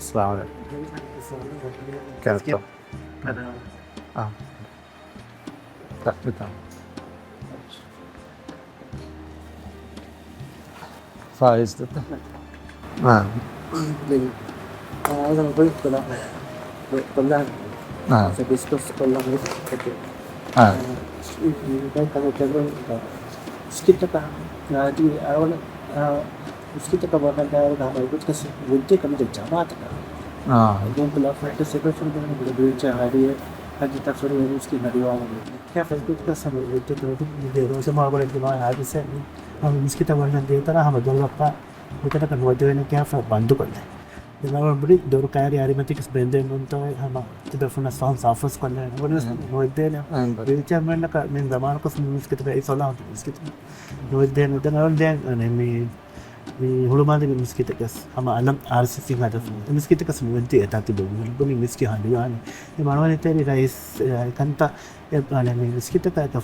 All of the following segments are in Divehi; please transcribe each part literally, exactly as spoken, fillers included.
އައްސަލާމު ޢަލައިކުމް. ކެންސަރ. އާ. ތައް މިތާ. ފާއިޒް ދަތަ. އާ. ދެން، އާ، އާ. ޑިސްކަސް ކޮށްލާ. އާ. މިސްކިތަކަށް އާދީ އަޅުގަނޑު، އާ، މިސްކިތަކަށް ވަގަންދާވަރުގަ ހަމަ އެގޮތަކަށް ވެއްޖެ ކަމުގެ ޖަމާތަކަށް. އާ. އެގޮތަށް ލަފައެއް ސެކްރެޓަރީ ބުނެ ބުނެ ވީލްޗެއރު ހަރިއެ ހައްޖި ތަފްސީރު މިސްކިތް ހަރިވާވަނީ. ކާފަ އެގޮތަކަށް ހަމަ ވެއްޖެ ކަމުގެ ރޯސަމާ ބުނެ ދިމާ ހާދިސާ ހަމަ މިސްކިތަށް ވަންނަން ދިޔަތަނާ ހަމަ ދޮރު ބައްޕަ މިތަނަކަށް ނުވަދެވޭނެ ކާފަ ބަންދު ކޮށްލޭ. ދެން އަޅުގަނޑު ބުނި ދޮރު ކައިރި އަރިމަތިކަސް ބެންދެން ނޫންތޯ ހަމަ ތިބޭފުޅުންނަށް ސައުން ސާފުސް ކޮށްލެވޭނެ. އެހެން. ނުވެއްދޭނެ. އެހެން. ވީލްޗެއަރ މެންނަކަށް މި ޒަމާނަކުސް މި މިސްކިތަކަށް އެއީ ސޮލާހު މިސްކިތު. ނުވެއްދޭނެ. ދެން އަޅުގަނޑު ދެން މި، މި ހުޅުމާލެގެ މިސްކިތަކަސް ހަމަ އަލަށް އާރްސީސީ ހަދަފުން. މިސްކިތަކަސް ނުވެއްދިޔަ އެތާ ތިބެ ބުނި މިސްކި ހަނދިވާނެ. އެ މަނުވަނިތެރި ރައީސް، އެ، ކަންތައް އެ، އަނެ، މި މިސްކިތަކަށް އެކަ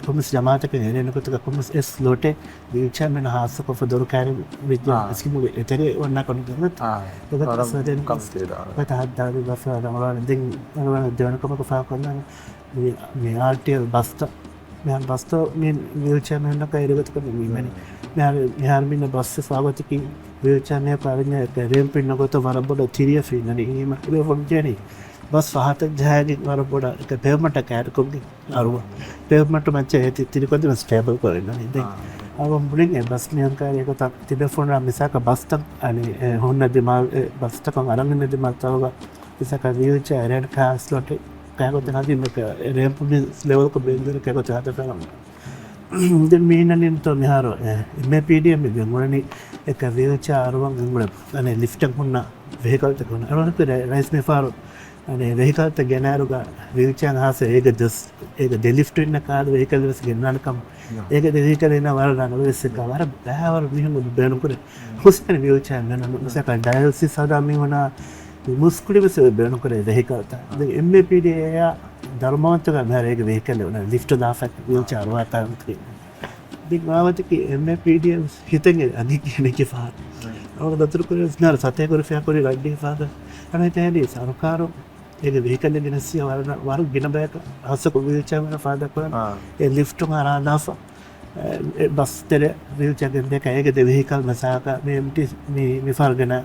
ކޮމިސް ޖަމާތަކަށް އެރޭނެ ގޮތަކަށް ކޮމިސް އެ ސްލޮޓެއް ވީލްޗެއަރ މެން ހާއްސަކޮށްފަ ދޮރު ކައިރި ވެއްޖެ އާ. އެސްކިމުގެ އެތެރޭ ވަންނާކަށް ނުދެންނެވެ. އާ. އެގޮތަށް ވަރަށް ސަދެން ކަމު ތި ދާނެ. ގޮތަށް ހައްދާވި ބަފަ ރަމަޟާން ދެން ރަމަޟާން ދެވަނަ ކަމަކަށް ފާކޮށްލާނެ. މި، މި އާރްޓީއެލް ބަސްތައް، މިހާރު ބަސްތައް މި ވީލްޗެއަރ މެންނަކަށް އެރިގޮތަކަށް މި މި މެނި. މިހާރު، މިހާރު މިންނަ ބަސް ފާގޮތަކީ ވީލްޗެއަރ މެން ކާރިން ރޭމްޕް އިންނަ ގޮތަށް ވަރަށް ބޮޑަށް ތިރިއަށް ފެންނަނީ. އީމަ އެބަ ފޮންޖޭނީ. ބަސް ފަހަތަށް ޖަހައިގެން ވަރަށް ބޮޑަށް އެކަ ޕޭވްމަންޓަށް ކައިރިކޮށްގެން އަރުވާ. ޕޭވްމަންޓު މައްޗަށް އޭތި ތިރިކޮށްދިނަ ސްޓޭބަލް ކުރެވެންނަނީ. ދެން އާ. އަޅުގަނޑު ބުނިން އެ ބަސް ނިޔަންކާރި އެގޮތަށް ތިބޭފުޅުންނާ މިސާކަށް ބަސްތައް އަނެއް އެ ހުންނަ ދިމާ، އެ ބަސްތަކުން އަރަން އިންނަ ދިމާ ތަވަގަ މިސާކަށް ވީލްޗެއަރ އެރޭން ކާ ސްލޮޓެއް ކާގޮތެއް ހަދީމަކަ ރޭމްޕު މި ލެވެލްކޮށް ބޭންދެރެ ކާގޮތެއް ހަދަފަ ދެން މީނަނިންތޯ މިހާރު، އެ، އެމްއޭޕީޑީއެމް ގެންގުޅެނީ އެކަ ވީލްޗެއަރ އަރުވަން ގެންގުޅެ، އަނެ ލިފްޓެއް ހުންނަ ވެހިކަލްތަކެއް ހުންނަ. އަޅުގަނޑު ރައީސް މިފަހަރު، އަނެ ވެހިކަލްތައް ގެނައިރުގަ ވީލްޗެއަރ ހާސް އޭގެ ދެސް، އޭގެ ދެ ލިފްޓް އިންނަ ކާދު ވެހިކަލް ވެސް ގެންނާނެ ކަމަށް. އޭގެ ދެ ވެހިކަލް އިންނަ ވަރަށް ރަނގަޅު ވެސް އެކަ ވަރަށް ބައިވަރު މީހުން ބޭނުންކުރޭ. ހުސް ވެސް ވީލްޗެއަރ މެނުން މިސާކަށް ޑަޔަލިސިސް ހަދާ މީހުނާ މުސްކުޅި ވެސް ބޭނުންކުރޭ ވެހިކަލްތައް. ދެން އެމްއޭޕީޑީއޭއާ ދަރުމަވަންތަކަށް މިހާރު އޭގެ ވެހިކަލް އޮންނަ ލިފްޓް ދާފަ ވީލްޗެއަރ އަރުވާތާ ދެން މާވަތަކީ އެމްއޭޕީޑީއެމް ހިތެއް އަނެއް ކިހިނެއްގެ ފަހަރު. އަޅުގަނޑު ދަތުރުކުރި ވެސް މިހާރު ސަތޭކަ ރުފިޔާ ކުރި ރައްޓެހި ފަހަރު. އަނެއް ތަހެލީ ސަރުކާރު އޭގެ ވެހިކަލް ގެނެސް ވަރަށް، ވަރަށް ގިނަ ބަޔަކަށް ހާއްސަކޮށް ވީލްޗެއަރ ފާދަކުރަން އާ. އެ ލިފްޓު އަރާދާފަ. އެ، އެ ބަސް ތެރެ ވީލްޗެއަރ ގެންދޭކަށް އޭގެ ދެ ވެހިކަލް މަސާކަށް މި އެމްޓީ މި، މި ފަހަރު ގެނަ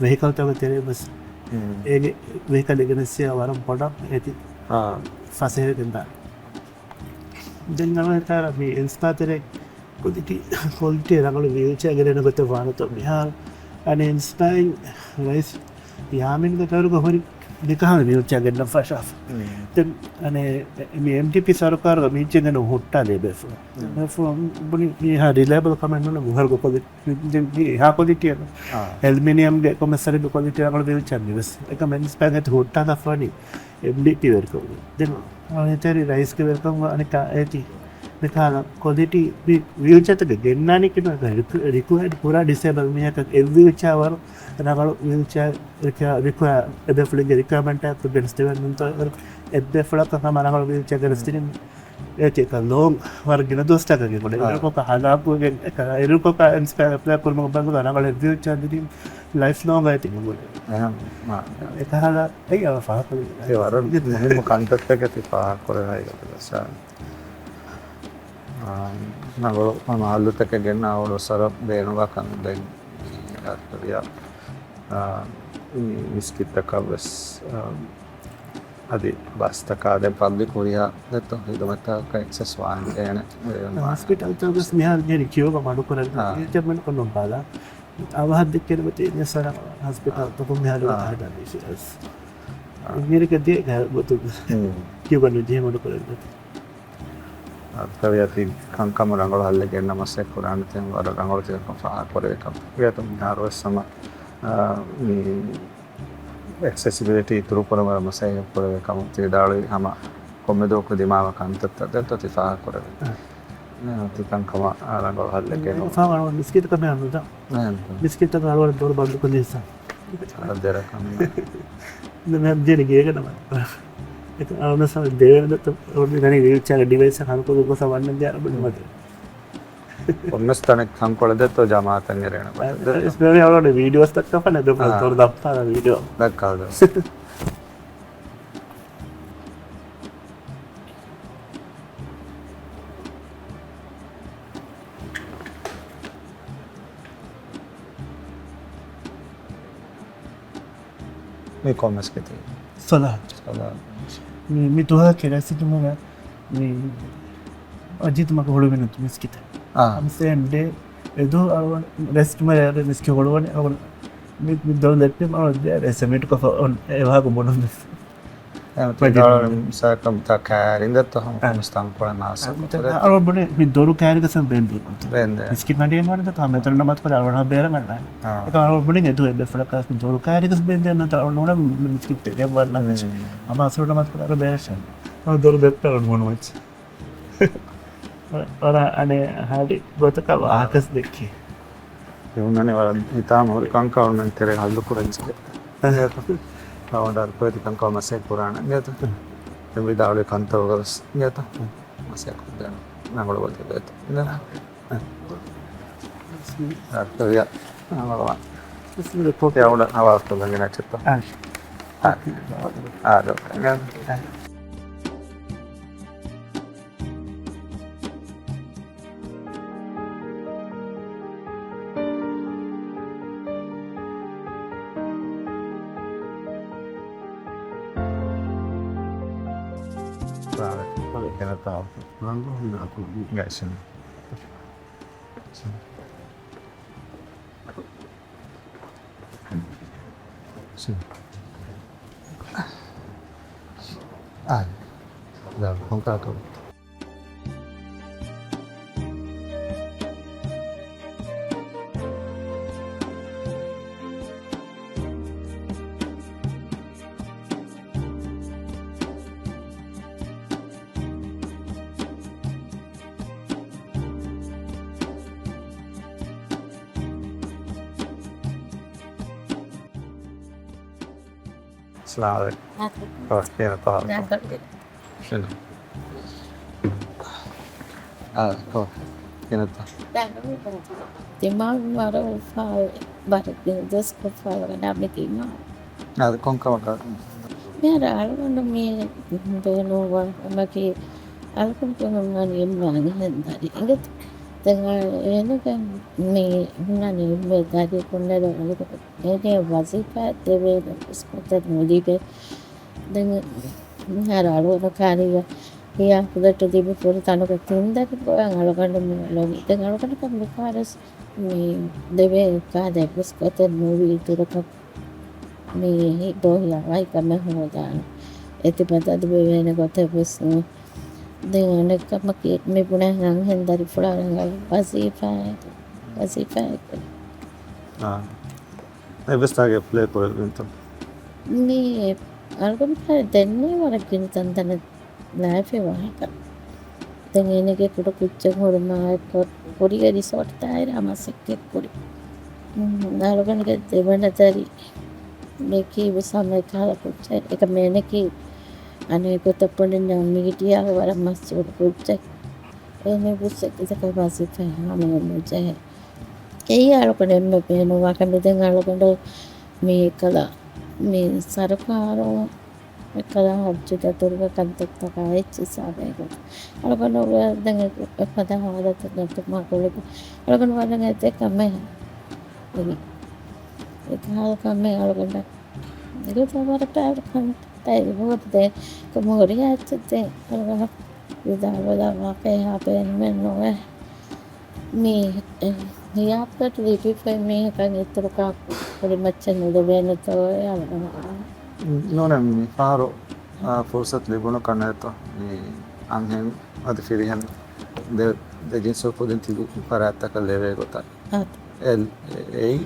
ވެހިކަލްތަކުގެ ތެރެ ބަސް އޭގެ ވެހިކަލް ގެނެސް ވަރަށް ބޮޑަށް އޭތި އާ. ފަސޭހަ ގެންދާ. ދެން އަޅުގަނޑު މި އިންސްޕާ ތެރޭ ކޮލިޓީ، ކޮލިޓީ ރަނގަޅު ވީލްޗެއަރ ގެނެން ގޮތެއް ވާނެތޯ މިހާރު. އަނެއް އިންސްޕާއިން ރައީސް ޔާމީންގެ ދައުރުގަ ހުރި މިކަހަލަ ވީލްޗެއަރ ގެންނަން ފަށާފަ. ދެން އަނެއް މި އެމްޑީޕީ ސަރުކާރުގަ މީޗެއް ގެން ހުއްޓާލެވޭފަ. ބުނި މީހާ ރިލައިބަލް ކަމެއް ނޫން މިހާރު ކޮލިޓީ ދެން މި އެހާ ކޮލިޓީއެއް. އެލްމިނިއަމްގެ ކޮމެސް ސަރިގެ ކޮލިޓީ ރަނގަޅު ވީލްޗެއަރ މިވެސް. އެކަމް އިންސްޕާއިން ހުއްޓާލާފަ ވަނީ އެމްޑީޕީ ވެރިކަމުގަ. ދެން އަނެއް ތެރި ރައީސްގެ ވެރިކަމުގަ އަނެއްކާ އޭތި މިކަހަލަ ކޮލިޓީ ވީލްޗެއަރތަކެއް ގެންނާނީ ކިނު ރިކު، ރިކުއައިޑް ކުރާ ޑިސޭބަލް މީހަކަށް އެއް ވީލްޗެއަރ ވަރު ރަނގަޅު ވީލްޗެއަރ ރިކު، ރިކު، އެބޭފުޅެއްގެ ރިކުއަރމަންޓާ ގެނެސްދެވެން ނޫންތޯ އެއްބޭފުޅަކަށް ހަމަ ރަނގަޅު ވީލްޗެއަރ ގެނެސްދިނީ. އޭތި އެކަ ލޯން ވަރަށް ގިނަ ދުވަސްތަކަކީ ގުޅޭ. އާ. އިރުކޮކަށް ހަލާކުވެގެން އެކަ އިރުކޮކަށް އިންސްޕައިން އެޕްލައި ކުރުމުގެ ބަދަލު ރަނގަޅު ވީލްޗެއަރ ދިނީ ލައިފް ލޯން އޭތި ގުޅޭ. އެހެން. އެކަހަލަ އެއް އަވަ ފާހަގަކުރި. އެ ވަރަށް މުހިންމު ކަންތައްތަކެތި ފާހަގަކުރެވޭ ގޮތަށް. އާ، ރަނގަޅު މަހައްލުތަކެއް ގެންނަ އަވަޅު ސަރަ ބޭނުންވާ ކަން ދެން އައްތަރިޔާ، އާ، މި މިސްކިތްތަކަށް ވެސް، އާ، އަދި ބަސްތަކާ ދެން ޕަބްލިކް ހުރިހާ ދެއްތޯ ހިދުމަތަކަށް އެކްސެސް ވާންޖެހޭނެ. ހޮސްޕިޓަލްތައް ވެސް މިހާރު ޖެހި ކިޔޫގަ މަޑުކުރަން އާ. އިންޖެކްޝަން ކޮންނު ބާލާ. އަވަހަށް ދެއްކެން އޮތީ އިންޖެކްޝަން ހޮސްޕިޓަލް ތަކުން މިހާރު އާ. ހަދާ ދީފި އަސް. އާ. އިނގިރިކަ ދިޔަ ގަ ގޮތު ހުން. ކިޔޫގަ ނުޖެހި މަޑުކުރަން އޮތީ. އައްތަރިޔާ ތި ކަންކަމަށް ރަނގަޅު ހައްލެއް ގެންނަ މަސައްކަތް ކުރާނެ ތި ވަރަށް ރަނގަޅު ތި ކަން ފާހަގަ ކުރެވި ކަމަށް. އިނގޭތޯ މިހާރު ވެސް ހަމަ، އާ، މި އެކްސެސިބިލިޓީ އިތުރު ކުރަން ވަރަށް މަސައްކަތް ކުރެވޭ ކަމަށް ތި ވިދާޅުވި ހަމަ ކޮންމެ ދުވަހަކު ދިމާވާ ކަންތައްތައް ދެއްތޯ ތި ފާހަގަ ކުރެވޭ. އަ، ތި ކަންކަމަށް ރަނގަޅު ހައްލެއް ގެނައުމަށް. އެ، އެ، އެ، މިސްކިތަކަށް މި ހަނދުތަ. އެ، އެ. މިސްކިތަކަށް އަޅުވަން ދޮރު ބަންދު ކޮށްލި ހިސާ. އަ، ދެރަކަށް. މި މެ ދިޔަނީ ގޭގަ ނަމަ. އެ، އަޅުނަސަ ދެވެން ދަތު އޮޑި ދަނީ ވީލްޗެއަރ ޑިވައިސް ހަނުކޮށް ގޮސަ ވަންނަން ދިޔަ އަބަދު މަދެ. ކޮންމެސް ތަނެއް ތަންކޮޅެއް ދެއްތޯ ޖަމާއަތަށް އެރޭނެ ގޮތަށް ދެއްތޯ؟ އިސް މި އަޅުގަނޑު ވީޑިއޯސް ދައްކާފަ ނެދު އާ. ދޮރު ދައްކާލަ ވީޑިއޯ. ދައްކާލަ. މި ކޮން މިސްކިތެއް؟ ސޮލާ. ސޮލާ. މި، މި ދުވަހަކީ ރަސް ދިނުމުގަ މި އަޖީތު މަގު ހުޅުވި ނުތު މިސްކިތެއް. އާ. ސޭމް ޑޭ އެދު ރަސް ދިނުމަށް މިސްކިތް ހުޅުވަނީ. މި، މި ދޮރު ދެއްކި މަ ސެމެންޓް ކޮށްފަ އޮން އެ ވާހަކަ ބުނުން. މަޖިދު. މިސާކަށް ތާ ކައިރިން ދެއްތޯ ހަމަ އާ. ކޮންމެސް ތަންކޮޅެއް ނާސާ އާ. ކޮށްދެއްތޯ. އަޅު ބުނި މި ދޮރު ކައިރިގަސް ބެންދު. ބެންދެ. މިސްކިތް މަޑިއެއް ނުވަން ދެއްތޯ ހަމަ އެތަނުން ނަމާދު ކުރާ އަޅު ބޭރަ ގަންނާ. އާ. އެކަ އަޅު ބުނި އެދު އެ ބެފުޅަކަސް ދޮރު ކައިރިގަސް ބެންދެ ނަތަ އަޅު ނުވަނަ މިސްކިތް ތެރެ ވަންނަ. ހަމަ އަސުރު ނަމާދު ކުރާ އަޅު ބޭރަށާ. އަޅު ދޮރު ދެއްތޯ އަޅު ނުވަނަ މައްޗަށް. ވަރަށް އަނެއް ހާޑި ގޮތަކަށް ވާހަކަސް ދެއްކި. އެ ހުންނަނީ ވަރަށް ހިތާމަ ހުރި ކަންކަން ހުންނަނީ ތެރޭ ހައްލު ކުރަން ޖެހޭ. އަވަނޑާރު ކޮއެތި ކަންކަން މަސައްކަތް ކުރާނެ އިނގޭތަ؟ ދެން ވިދާޅުވި ކަންތައް ވަރަށް އިނގޭތަ؟ މަސައްކަތް ކުރާނެ ނަނގަޅު ގޮތެއް ދޭތަ؟ އިނގޭތަ؟ އަ. އަ. އަ. އަ. އަ. އައްސަލާމު ޢަލައިކުމް. އާ، ކިހިނެއްތޯ؟ އާ، ކޯ. ކިހިނެއްތޯ؟ ދިމާވި ވަރަށް އުފާވެ، ވަރަށް ދިން ދުވަސް ކޮށްފަ ވަނަ މި ދިމާ. އާ، ކޮން ކަމަކަށް؟ މިހާރު އަޅުގަނޑު މި ބޭނުންވާ ކަމަކީ އަޅުގަނޑު ހުންނަނީ އެންމެ އަންހެން ދަރި. އިނގޭތަ؟ ދެން އޭނަގެ މި ހުންނަނީ އެންމެ ދަރި ކުންނަދޮ އަޅުގަނޑު އޭނަ ވަޒީފާ ދެވޭ އިސްކޮތެއް ނުލިބޭ. ދެން މިހާރު އަޅުގަނޑު ކާރިއަށް ހިޔާ ކުލަޓު ލިބި ފުރި ތަނުގަ ތިންދަރި ބޮއަށް އަޅުގަނޑު މި އުޅެނީ. ދެން އަޅުގަނޑަކަށް މިކާރަސް މި ދެވޭ ކާދެއް އިސްކޮތެއް ނުވީ ދުރަކަށް މި ދޯހިޔާ ވައި ކަމެއް ހޯދާނެ. އެތި ބަދަލު ވެވޭނެ ގޮތެއް ވެސް ނޫން. ދެން އަނެއް ކަމަކީ މި ބުނާ އަންހެން ދަރިފުޅާ ރަނގަޅު ވަޒީފާއެއް، ވަޒީފާއެއް. އާ. އެއްވެސް ތާގެ ޕްލޭ ކުރެވިންތޯ؟ މީ އަޅުގަނޑު ދެންނެވި ވަރަށް ގިނަ ތަންތަނަށް ލާފި ވާހަކަ. ދެން އޭނަގެ ކުޑަ ކުއްޖެއް ހުރުމާއެކު ކުރީގެ ރިސޯޓް ދާއިރާ މަސައްކަތް ކުރި. އަޅުގަނޑުގެ ދެވަނަ ދަރި މެކީ ވެސް ހަމަ އެކަހަލަ ކުއްޖެއް. އެކަމަ އޭނަކީ އަނެއް ގޮތަށް ބުނަންޏާ މީޑިއާގެ ވަރަށް މަޝްހޫރު ކުއްޖެއް. އޭނަ ވެސް އެކަހަލަ ވަޒީފާއެއް ހަމައެއް ނުޖެހޭ. އެއީ އަޅުގަނޑު އެންމެ ބޭނުންވާ ކަމެއް. ދެން އަޅުގަނޑު މި ކަލަ މި ސަރުކާރު އެކަލަ ހައްޖު ދަތުރުގެ ކަންތައްތަކާ އެއްޗިއްސާ ބޭގުން. އަޅުގަނޑު ދެން އެފަދަ ހާލަތެއް ނެތުމާ ގުޅިގެން އަޅުގަނޑު ވަރަށް އެތެއް ކަމެއް އެކަހަލަ ކަމެއް އަޅުގަނޑަށް އެގޮތަށް ވަރަށް ބައިވަރު ކަންތައް އެބަހުރި ދޭ. ކަމު ހުރިހާ އެއްޗެއް ދޭ އަޅުގަނޑަށް ވިދާޅުވެލައްވާފައި ހާ ބޭނުމެއް ނުވޭ. މީ، އެ، ހިޔާކުލަޓު ލިބިފައި މީހަކަށް އިތުރުކާ ކުރިމައްޗަށް ނުލިބޭނެތޯ އެ އަޅުގަނޑު. ނޫނޭ މި ފަހަރު، އާ، ފުރުސަތު ލިބުނު ކަންނޭތޯ މި އަންހެން އަދި ފިރިހެން ދެ، ދެ ޖިންސު ކުދިން ތިބި ފަރާތްތަކަށް ލެވޭ ގޮތަށް. އާ. އެ، އެއީ،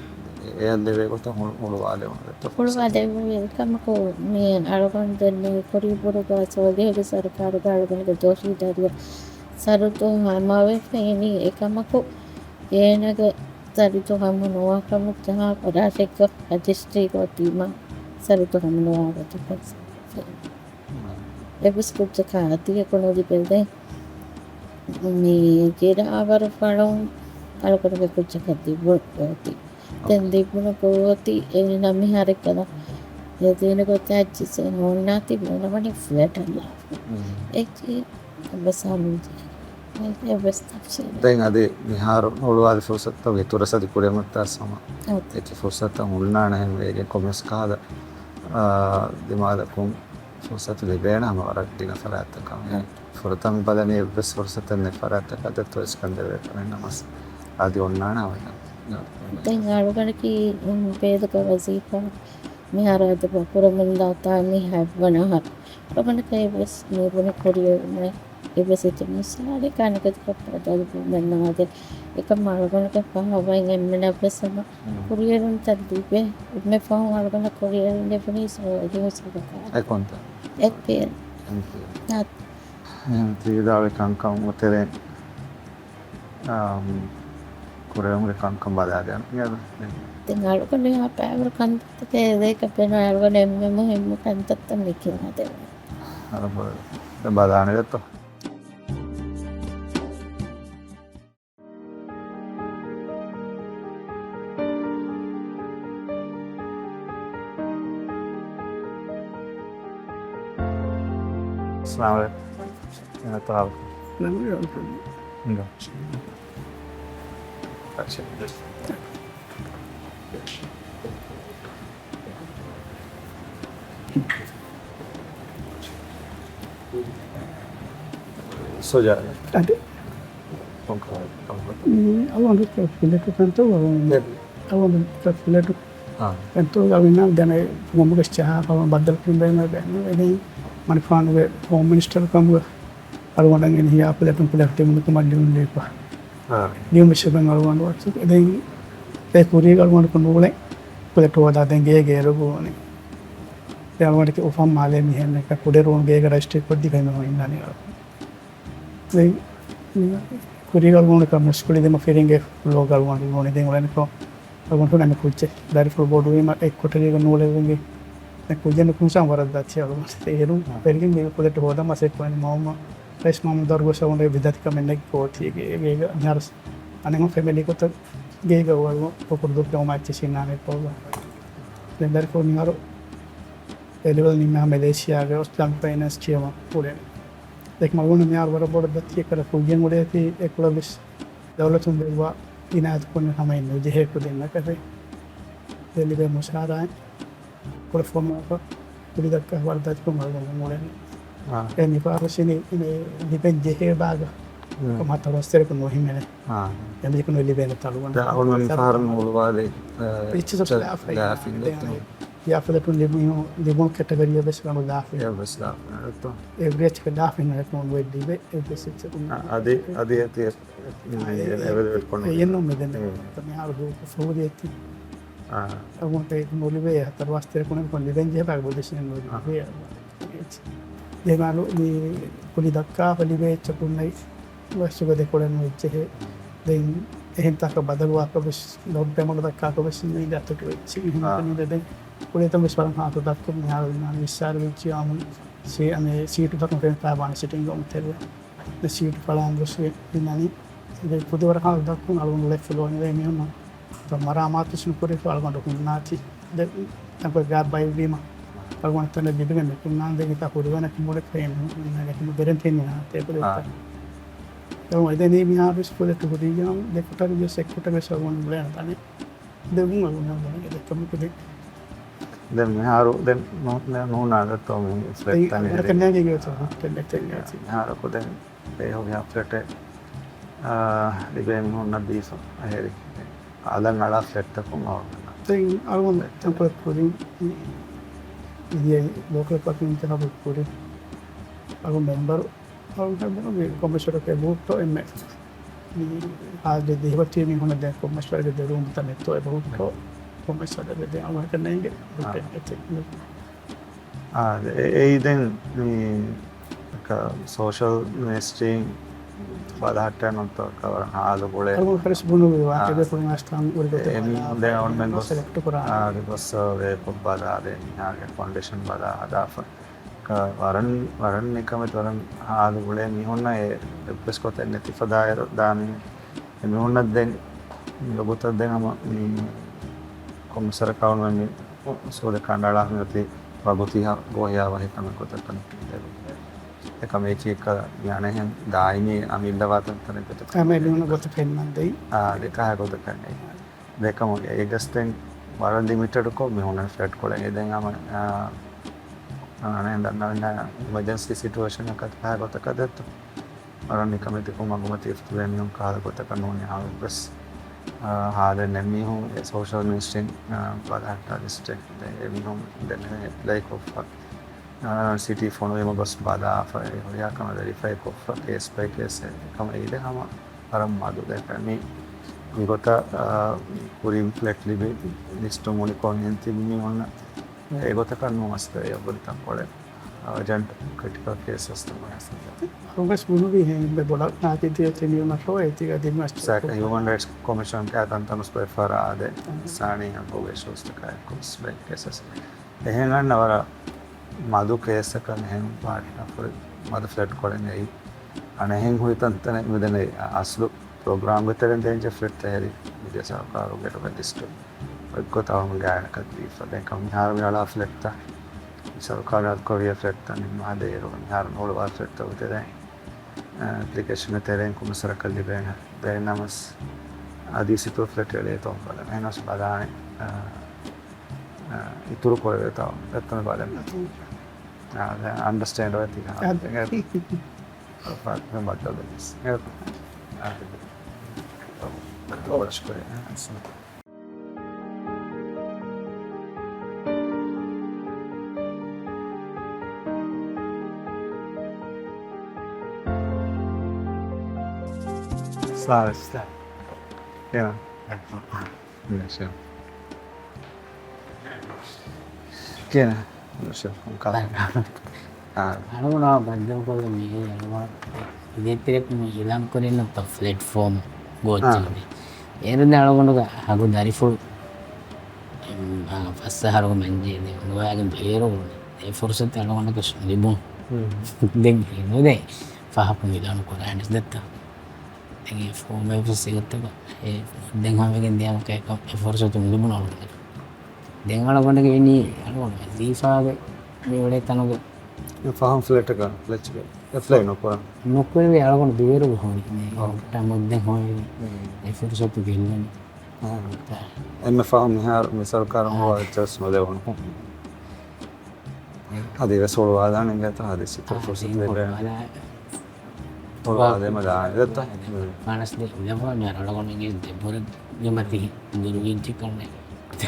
އެއަށް ލެވޭ ގޮތަށް ހުޅު، ހުޅުވާލެވުނު ދެއްތޯ ފުރުސަތު. ހުޅުވާލެވުނީ ކަމަކު މި އަޅުގަނޑު ދެން މި ކުރީ ބުރުގާ ސޯލިހުގެ ސަރުކާރުގަ އަޅުގަނޑުގެ ދޯށީދާރިއަށް ސަރުތު ހަމަވެފަ އިނީ. އެކަމަކު އޭނަގެ ސަރުތު ހަމަ ނުވާކަމަށް ޖަހާ ފަރާތެއްގަ ރަޖިސްޓްރީގަ އޮތީމާ ސަރުތު ހަމަ ނުވާ ގޮތަކަށް އެއްވެސް ކުއްޖަކާ އަދިއެކު ނުލިބޭ. ދެން މި ގިރާވަރު ފަޅުން އަޅުގަނޑުގެ ކުއްޖަކަށް ދިއްބުނު ގޯތި. ދެން ދިއްބުނު ގޯތި އޭނަ މިހާރެއްގަނޑަށް އެ ދީނު ގޮތަށް ޖިސް އޭނަ އޮންނާތީ މޭނަވަނީ ފްލެޓަށް ލާފަ. އެކި އެއްވެސް ހަމަ އެއްވެސް ތަފްސީލެއް. ދެން އަދި މިހާރު ހުޅުވާލި ފުރުސަތުތައް އިތުރަށް އަދި ކުރިއަށް ހަމަ އެކި ފުރުސަތުތައް ހުންނާނެ ހެން ވެގެން ކޮންމެސް ކަހަލަ، އާ، ދިމާލަކުން ފުރުސަތު ލިބޭނެ ހަމަ ވަރަށް ގިނަ ފަރާތްތަކަށް. ފުރަތަމަ ބަލަނީ އެއްވެސް ފުރުސަތެއް ނެތް ފަރާތްތަކަށް ދެއްތޯ އިސްކަން ދެވޭ ކަމެއް ނަމަސް އަދި އޮންނާނެ ހަމަ. ދެން އަޅުގަނޑަކީ ބޭދުގެ ވަޒީފާ މިހާރު އަދި ކުރަމުންދާ ތާ މި ހަތްވަނަ އަހަރު. އަޅުގަނޑަކަށް އެއްވެސް ނުބުނެ ކުރިއަރުމެއް އެއްވެސް އެއްޗެއް ނުސާރި ކާނިކަތިކޮށް ދަރިފުޅުމެއް ނާދެ. އެކަމަށް އަޅުގަނޑުގެ ފަހަވައިން އެންމެނަށްވެސް ހަމަ ކުރިއެރުންތައް ލިބޭ. އެންމެ ފަހުން އަޅުގަނޑަށް ކުރިއެރުން ލިބުނީ ސޯލިހު ސަދަޤާ. އެކޮންތަ؟ އެއްޕިއެލް. އެމްޕީއެލް. އާ. ތިވިދާޅުވި ކަންކަމުގެ ތެރެއިން، އާ، ކުރެވުމުގެ ކަންކަން ބަލާލިޔަން. ދެން އަޅުގަނޑު ހަ ފައިވަރު ކަންތައްތަކެއް އެދޭކަށް ފެނުނު އަޅުގަނޑު އެންމެ މުހިއްމު ކަންތައްތައް މި ކިޔާދެވޭ. އަޅުގަނޑު ބަލާނެ ދެއްތޯ. އައްސަލާމު ޢަލައިކުމް. އެންމެ ތާވަކު. ނަމަ އިނގާ. ސޮޖާ. އަދި. ކޮންކަމެއް؟ މި އަޅުގަނޑު ފިލެޓު ކަންތައް އަޅުގަނޑު، އަޅުގަނޑު ފިލެޓު އާ. ކަންތައް އަޅުގަނޑު ދެނެ ގޮމުގެ ޗާ އަޅުގަނޑު ބައްދަލު ކުރިން ބޭނުމެއް ނުވޭ. އެދެން މަނިކުފާނުގެ ހޯމް މިނިސްޓަރު ކަމުގަ އަޅުގަނޑަށް އެން ހިޔާ ފިލެޓުން ފިލެޓް ދިނުމަކު މަ ލިޔުން ލިބިފަ. އާ. ލިޔުމަށް އަޅުގަނޑު ވައްޗަކު އެދެން އެ ކުރީގަ އަޅުގަނޑަކު ނޫޅެ ފިލެޓް ހޯދާ ދެން ގޭގެ އެރުގަ ވަނީ. ދެން އަޅުގަނޑަކީ އުފަން މާލޭ މީހެއް ނެތް ކުޑަ ރޫން ގޭގަ ރަޖިސްޓްރީ ކޮށްދީފަ އެންމެ އިންނަނީ. ދެން ކުރީގަ އަޅުގަނޑަކަށް މުސްކުޅި ދެމަ ފިރިންގެ ލޯގަ އަޅުގަނޑު ނޫނީ. ދެން އުޅެނިކޮށް އަޅުގަނޑު ހުންނަނީ ކުއްޖެއް. ދަރިފުޅު ބޮޑުވީމަ އެއް ކޮޓަރީގަ ނޫޅެވިގެން ދެން ކުއްޖެއް ނުކުންސާން ވަރަށް ދަތި އަޅުގަނޑު. އެހެރުން އާ. ފެރިގެން މީގެ ފުލެޓް ހޯދަން މަސައްކަތް ކުރަނީ މައުމަ ރައީސް މައުމަ ދަރުގޮސް އަޅުގަނޑު ވިދާތި ކަމެއް ނެތް ކޯޓީގެ ގޭގަ މިހާރު އަނެއް ފެމިލީ ގޮތަށް ގޭގަ އުޅުނު ކުކުރު ދުއްކަމު މައްޗަށް ސިންނާނެ ކޯގަ. ދެން ދަރިފުޅު މިހާރު އެލެވެލް ނިންމާ މެލޭޝިޔާގެ އިސްލާމިކް ފައިނޭންސް ކިޔަވަން އުޅެނީ. ދެން އަޅުގަނޑު މިހާރު ވަރަށް ބޮޑަށް ދަތި އެކަލަ ކުއްޖެއް އުޅޭތީ އެކުޅަވިސް ދައުލަތުން ދެއްވާ އިނާޔަތު ކުރަން ހަމައެއް ނުޖެހޭ ކުދިންނަކަށެ. ދެން ލިބޭ މުސާރައިން ކުޅެފުމަކަށް ކުލި ދައްކާ ވަރަށް ދަތިކޮށް އަޅުގަނޑު އުޅެނީ. އާ. އެ މިފަހަރު ސިނި ލިބެން ޖެހޭ ބާގަ މް. ކޮމާ ތަރަސްތެރެކު ނުހިމެނެ. އާ. އެމީހަކު ނުލިބޭނެ ތަޅުގަނޑު. ދެން އަޅުގަނޑު މިފަހަރު ނުހުޅުވާލި، އަ، ލިސްޓް އޮފް ލާފިން. ލާފިން. ދެން ލިޔާ ފުލެޓުން ލިބުނު، ލިބުނު ކެޓަގަރީއަށް ވެސް އަޅުގަނޑު ލާފިން. އެއްވެސް ލާފިން ނެތް. އެވްރޭޖް އެކަ ލާފިން ނެތް ނޫން ވެއްދިވެ، އެއްވެސް އެއްޗެއް އަ، އަދި، އަދި އެތި އެ، އެ، އެ، އެވެލެވެޓް ކޮށް އެ، އެއްނު މެދެން. އެ. މިހާރު ހޫކު ފޫދި އެތި. އާ. އަޅުގަނޑު ނުލިބޭ ހަތަރު މާސް ތެރެކުނަ ކޮން ލިބެން ޖެހޭ ބާގް ބޮލިސިން ނުލިބޭ. އާ. ދެމާލު މި ކުލި ދައްކާފަ ލިބޭ އެއްޗަކުންނައި ވެސް ދެކޮޅެއް ނުވެއްޖެހޭ. ދެން އެހެން ތާކަށް ބަދަލުވާކަށް ވެސް ލޯޑް ޕޭމަންޓް ދައްކާކަށް ވެސް މީގެ އަތޮޅު ވެއްޖެ. އާ. މިހެން ދެން ކުލިތައް ވެސް ވަރަށް ހާސް ދައްކަން މިހާރު ދިމާ ވިއްސާރަ ވެއްޖި އާމު ސީ-، އަނެ ސީޓު ތަކުން ފެން ފާބާނެ ސިޓިން ރޫމް ތެރެ. ދެ ސީޓު ފަޅާން ގޮސް ވެ އިންނަނީ. ދެ ފުދި ވަރަށް ހާސް ދައްކަން އަޅުގަނޑު ލެފްޓް ފްލޯ އިން ވެ މިހުން މަރާމާތު ސުން ކުރިފަ އަޅުގަނޑު ހުންނާތީ. ދެ ތަންކޮޅެއް ގާތް ބައިވީމަ އަޅުގަނޑު ތަނެއް ލިބިގެން ނުކުންނާން ދެން ހިތާ ހުރިވަނަކި މުޅެ ކައިން ގެން ގެރެންޓީ ނިހާ ތޭކުރި އާ. އެވަން އެދެނީ މިހާރު ސްކޫލެއް ހުރިގެން ދެ ކޮޓަރި ވެސް އެއް ކޮޓަރި ވެސް އަޅުގަނޑު މުޅޭނެ ތަނެއް. ދެ ވުން އަޅުގަނޑު ދެ ކަމުކު ދެ. ދެން މިހާރު ދެން ނޫ-، ނޫ-، ނޫނާ ދެއްތޯ މި ފްލެޓް ތަނެއް ދެ ހެދެނީ. ކަންނޭނގެ ގެ ހޮޓެލް އެތެއް އާ، އެތި. މިހާރަކު ދެން އެ ހުރިހާ ފްލެޓެއް، އާ، ލިބޭ މީހުންނަށް ދީފަ އެހެރި. އަލަށް އަޅާ ފްލެޓްތަކުން އަޅުގަނޑަށް. ދެން އަޅުގަނޑު ތަންކޮޅެއް ކުރިން، މި، މި ލޯކަލް ޕާޓީ އިންތިހާބު ކުރިން. އަޅުގަނޑު މެމްބަރު، އަޅުގަނޑު މި ކޮމިޝަނަރ ކެ ބޫޓޯ އެންމެ. މި ހާދެ ދެހިވަތީ މީހުންނަށް ދެން ކޮމިޝަނަރގެ ދެރުވުން ތަނެއްތޯ އެބަހުއްޓޯ ކޮމިޝަނަރ ދެ އަޅުގަނޑަކަށް ނޭނގެ. އާ. އެތެއް. އާ، އެ-، އެއީ ދެން މި ކަ-، ސޯޝަލް މެންސްޓްރީމް ބަލަހައްޓައި ނުވަތަ ކަވަރ ހާލު ގުޅޭ. އަޅުގަނޑު ފެރެސް ބުނު ވީ ވާ، އާ. އެބޭފުޅުން އަސްތާން އުރިގޮތަށް އެމީހުން ދެ އަޅުގަނޑުމެން ގޮސް ސެލެކްޓް ކުރާ. އާ، އަދި ގޮސް ސަރވޭ ކޮށް ބަލާ، ދެ މީހާގެ ކޮންޑިޝަން ބަލާ ހަދާފަ. ވަރަށް، ވަރަށް ނިކަމެތި ވަރަށް ހާލު ގުޅޭ މީހުންނަށް އެއްވެސް ގޮތެއް ނެތި ފަދައިން ދާނީ. އެ މީހުންނަށް ދެން ލޮބުތައް ދެން ހަމަ މި ކޮންމެސް ވަރަކަށް މި އުސޫލެއް ކަނޑައަޅާ މި އޮތީ ވަގުތީ ހަ-، ގޯހިޔާ ވަހި ކަމެއް ގޮތަށް ކަން އެކަމެއް ކީއްކަ މި އަނެއްހެން ދާއިމީ އަމިއްލަވާ ތަންތަނެއް ގޮތަށް ކަން އެ މީހުންނަށް ގޮތަށް ފެންނަން ދެއް. އާ، ދެ ކާ ގޮތަކަށް ނެތް. ދެކަމު އެ ގަސްތެން ވަރަށް ލިމިޓެޑްކޮށް މި ހުންނަ ފްލެޓް ކޮޅެއް. ދެން ހަމަ، އާ، އަނެއް ދަންނަވަންޏާ އިމަޖެންސީ ސިޓުއޭޝަނަކަށް ކާ ގޮތަކަށް ދެއްތޯ. ވަރަށް ނިކަމެތިކޮށް މަގުމަތީ އިފްތުވޭ މީހުން ކާލަ ގޮތަކަށް ނޫނީ ހާލު ވެސް. އާ، ހާދަ ނެ މީހުން އެ ސޯޝަލް މިނިސްޓްރީން، އާ، ބަލަހައްޓާ ލިސްޓެއް އެ މީހުން ދެން އެޕްލައި ކޮށްފަ. އާ، ސިޓީ ފޮނުވީމަ ގޮސް ބަލާފަ އެ ހުރިހާ ކަމެއް ވެރިފައި ކޮށްފަ ކޭސް ބައި ކޭސް އެކަމ އެއިދެ ހަމަ ވަރަށް މަދު ދެކަނީ. މިގޮތަށް، އާ، ކުރިން ފްލެޓް ލިބި ލިސްޓު މުޅިކޮށް އެހެން ތިބި މީހުންނަށް އެގޮތަކަށް ނޫން އަސްލު އެ އޮތް ކޮޅެއް އަރޖެންޓް ކްރިޓިކަލް ކޭސަސް ތަމަ އަސްލު. އަޅުގަސް ބުނުވީ ހެން އެބެ ބޮޑަށް ނާކިތި ތެނިޔުމަށް އެތިގަ ދިމަސް ސައިކަ ހިއުމަން ރައިޓްސް ކޮމިޝަން ކާ ތަންތަނުސް ބެފަރާ އާދެ. އަހަ. ސާނީ އަންކޮގެ ޝޯސް ތަކާ ކޮސް ބެ ކޭސަސް. އެހެން އަންނަ ވަރަށް މަދު ކޭސްއަކަށް އެހެން ޕާޓްނަރ ފުރި މަދު ފްލެޓް ކޮޅެއް ނެތް. އަނެއްހެން ހުރި ތަންތަނެއް މިދެނެ އަސްލު ޕްރޮގްރާމްގެ ތެރެއިން ދޭންޖެ ފްލެޓް ތެހެރި މިދިޔަ ސަރުކާރުގެ ރިޖިސްޓަރ އޮތްގޮތަށް އަޅުގަނޑު ގާތްގަނޑަކަށް ދީފަ. ދެން ކަމު މިހާރު މި އަޅާ ފްލެޓްތައް މި ސަރުކާރު އަދުކުރިޔަ ފްލެޓްތައް ނިންމާދޭއިރު މިހާރު ހުޅުވާ ފްލެޓްތައް ތެރެއިން، އަ، އެޕްލިކޭޝަން ތެރެއިން ކުންމެސް ވަރަކަށް ލިބޭނެ. ދެން ނަމަސް އަދި ސިތު ފްލެޓް އެޅޭތޯ ބަލަން. އެހެނަސް ބަލާނެ، އަ، އަ، އިތުރު ކުރެވޭތޯ އެތަން ބަލަން. އަ، އަންޑަސްޓޭންޑް އޮތީ. އަ، އަ، ބައްދަލު ވެސް. އަ، ޝުކުރިއްޔާ. ސާރ. ކޭނަ؟ މާޝާ. ކޭނަ؟ މާޝާ. އާ. އަޅުގަނޑާ ބައްދަލުކޮށްލަ މީ އަޅުގަނޑު ދޭތެރެކު މި އިލާންކުރިންނަށް ފްލެޓްފޯމް ގޯތީ. އާ. އޭރުން އަޅުގަނޑުގެ ހަގު ދަރިފުޅު، އެ، އާ، ފަސް އަހަރުގެ މަންޖެ ނުވާގެން ބޭރު އެ ފުރުސަތު އަޅުގަނޑަކަށް ލިބުން. ދެން ނުދޭ ފަހަކު މިލާނު ކުރާނެ ދެއްތަ؟ ދެން އެ ފޯމެއް ވެސް އެގޮތަކަށް އެ ދެން ހަމަގެން ދިޔަމަކަށް އެ ފުރުސަތު ނުލިބުނު އަޅުގަނޑަކަށް. ދެން އަޅުގަނޑުގެ އިނީ އަޅުގަނޑު ވަޒީފާގެ މި އުޅޭ ތަނުގެ ފަހުން ފްލެޓަކަށް އެޕްލައި ނުކުރަން. ނުކުރެވޭ އަޅުގަނޑު ބޭރުގަ ހުރި އާ. ހުއްޓާ މުއްދެން ހޮވި މު. އެ ފުރުސަތު ގެއްލުނު. އާ. އެންމެ ފަހުން މިހާރު މި ސަރުކާރުން އާ. ހޮވާ އެއްޗެއް ނުލެވުނު. އަދި ވެސް ހުޅުވާލާނެ އިނގޭތަ ހަދިސް އިތުރު ފުރުސަތު ދެވޭނެ. ހުޅުވާލާ. ހުޅުވާލޭމަ ދާނެ ދެއްތަ؟ މާނަސް ދެ އިނދަފާ މި ރަޅަގަނޑު އިނގޭ ދެބުރެ ގެމަތި ދުރުވީއްޖެ ކަންނެ.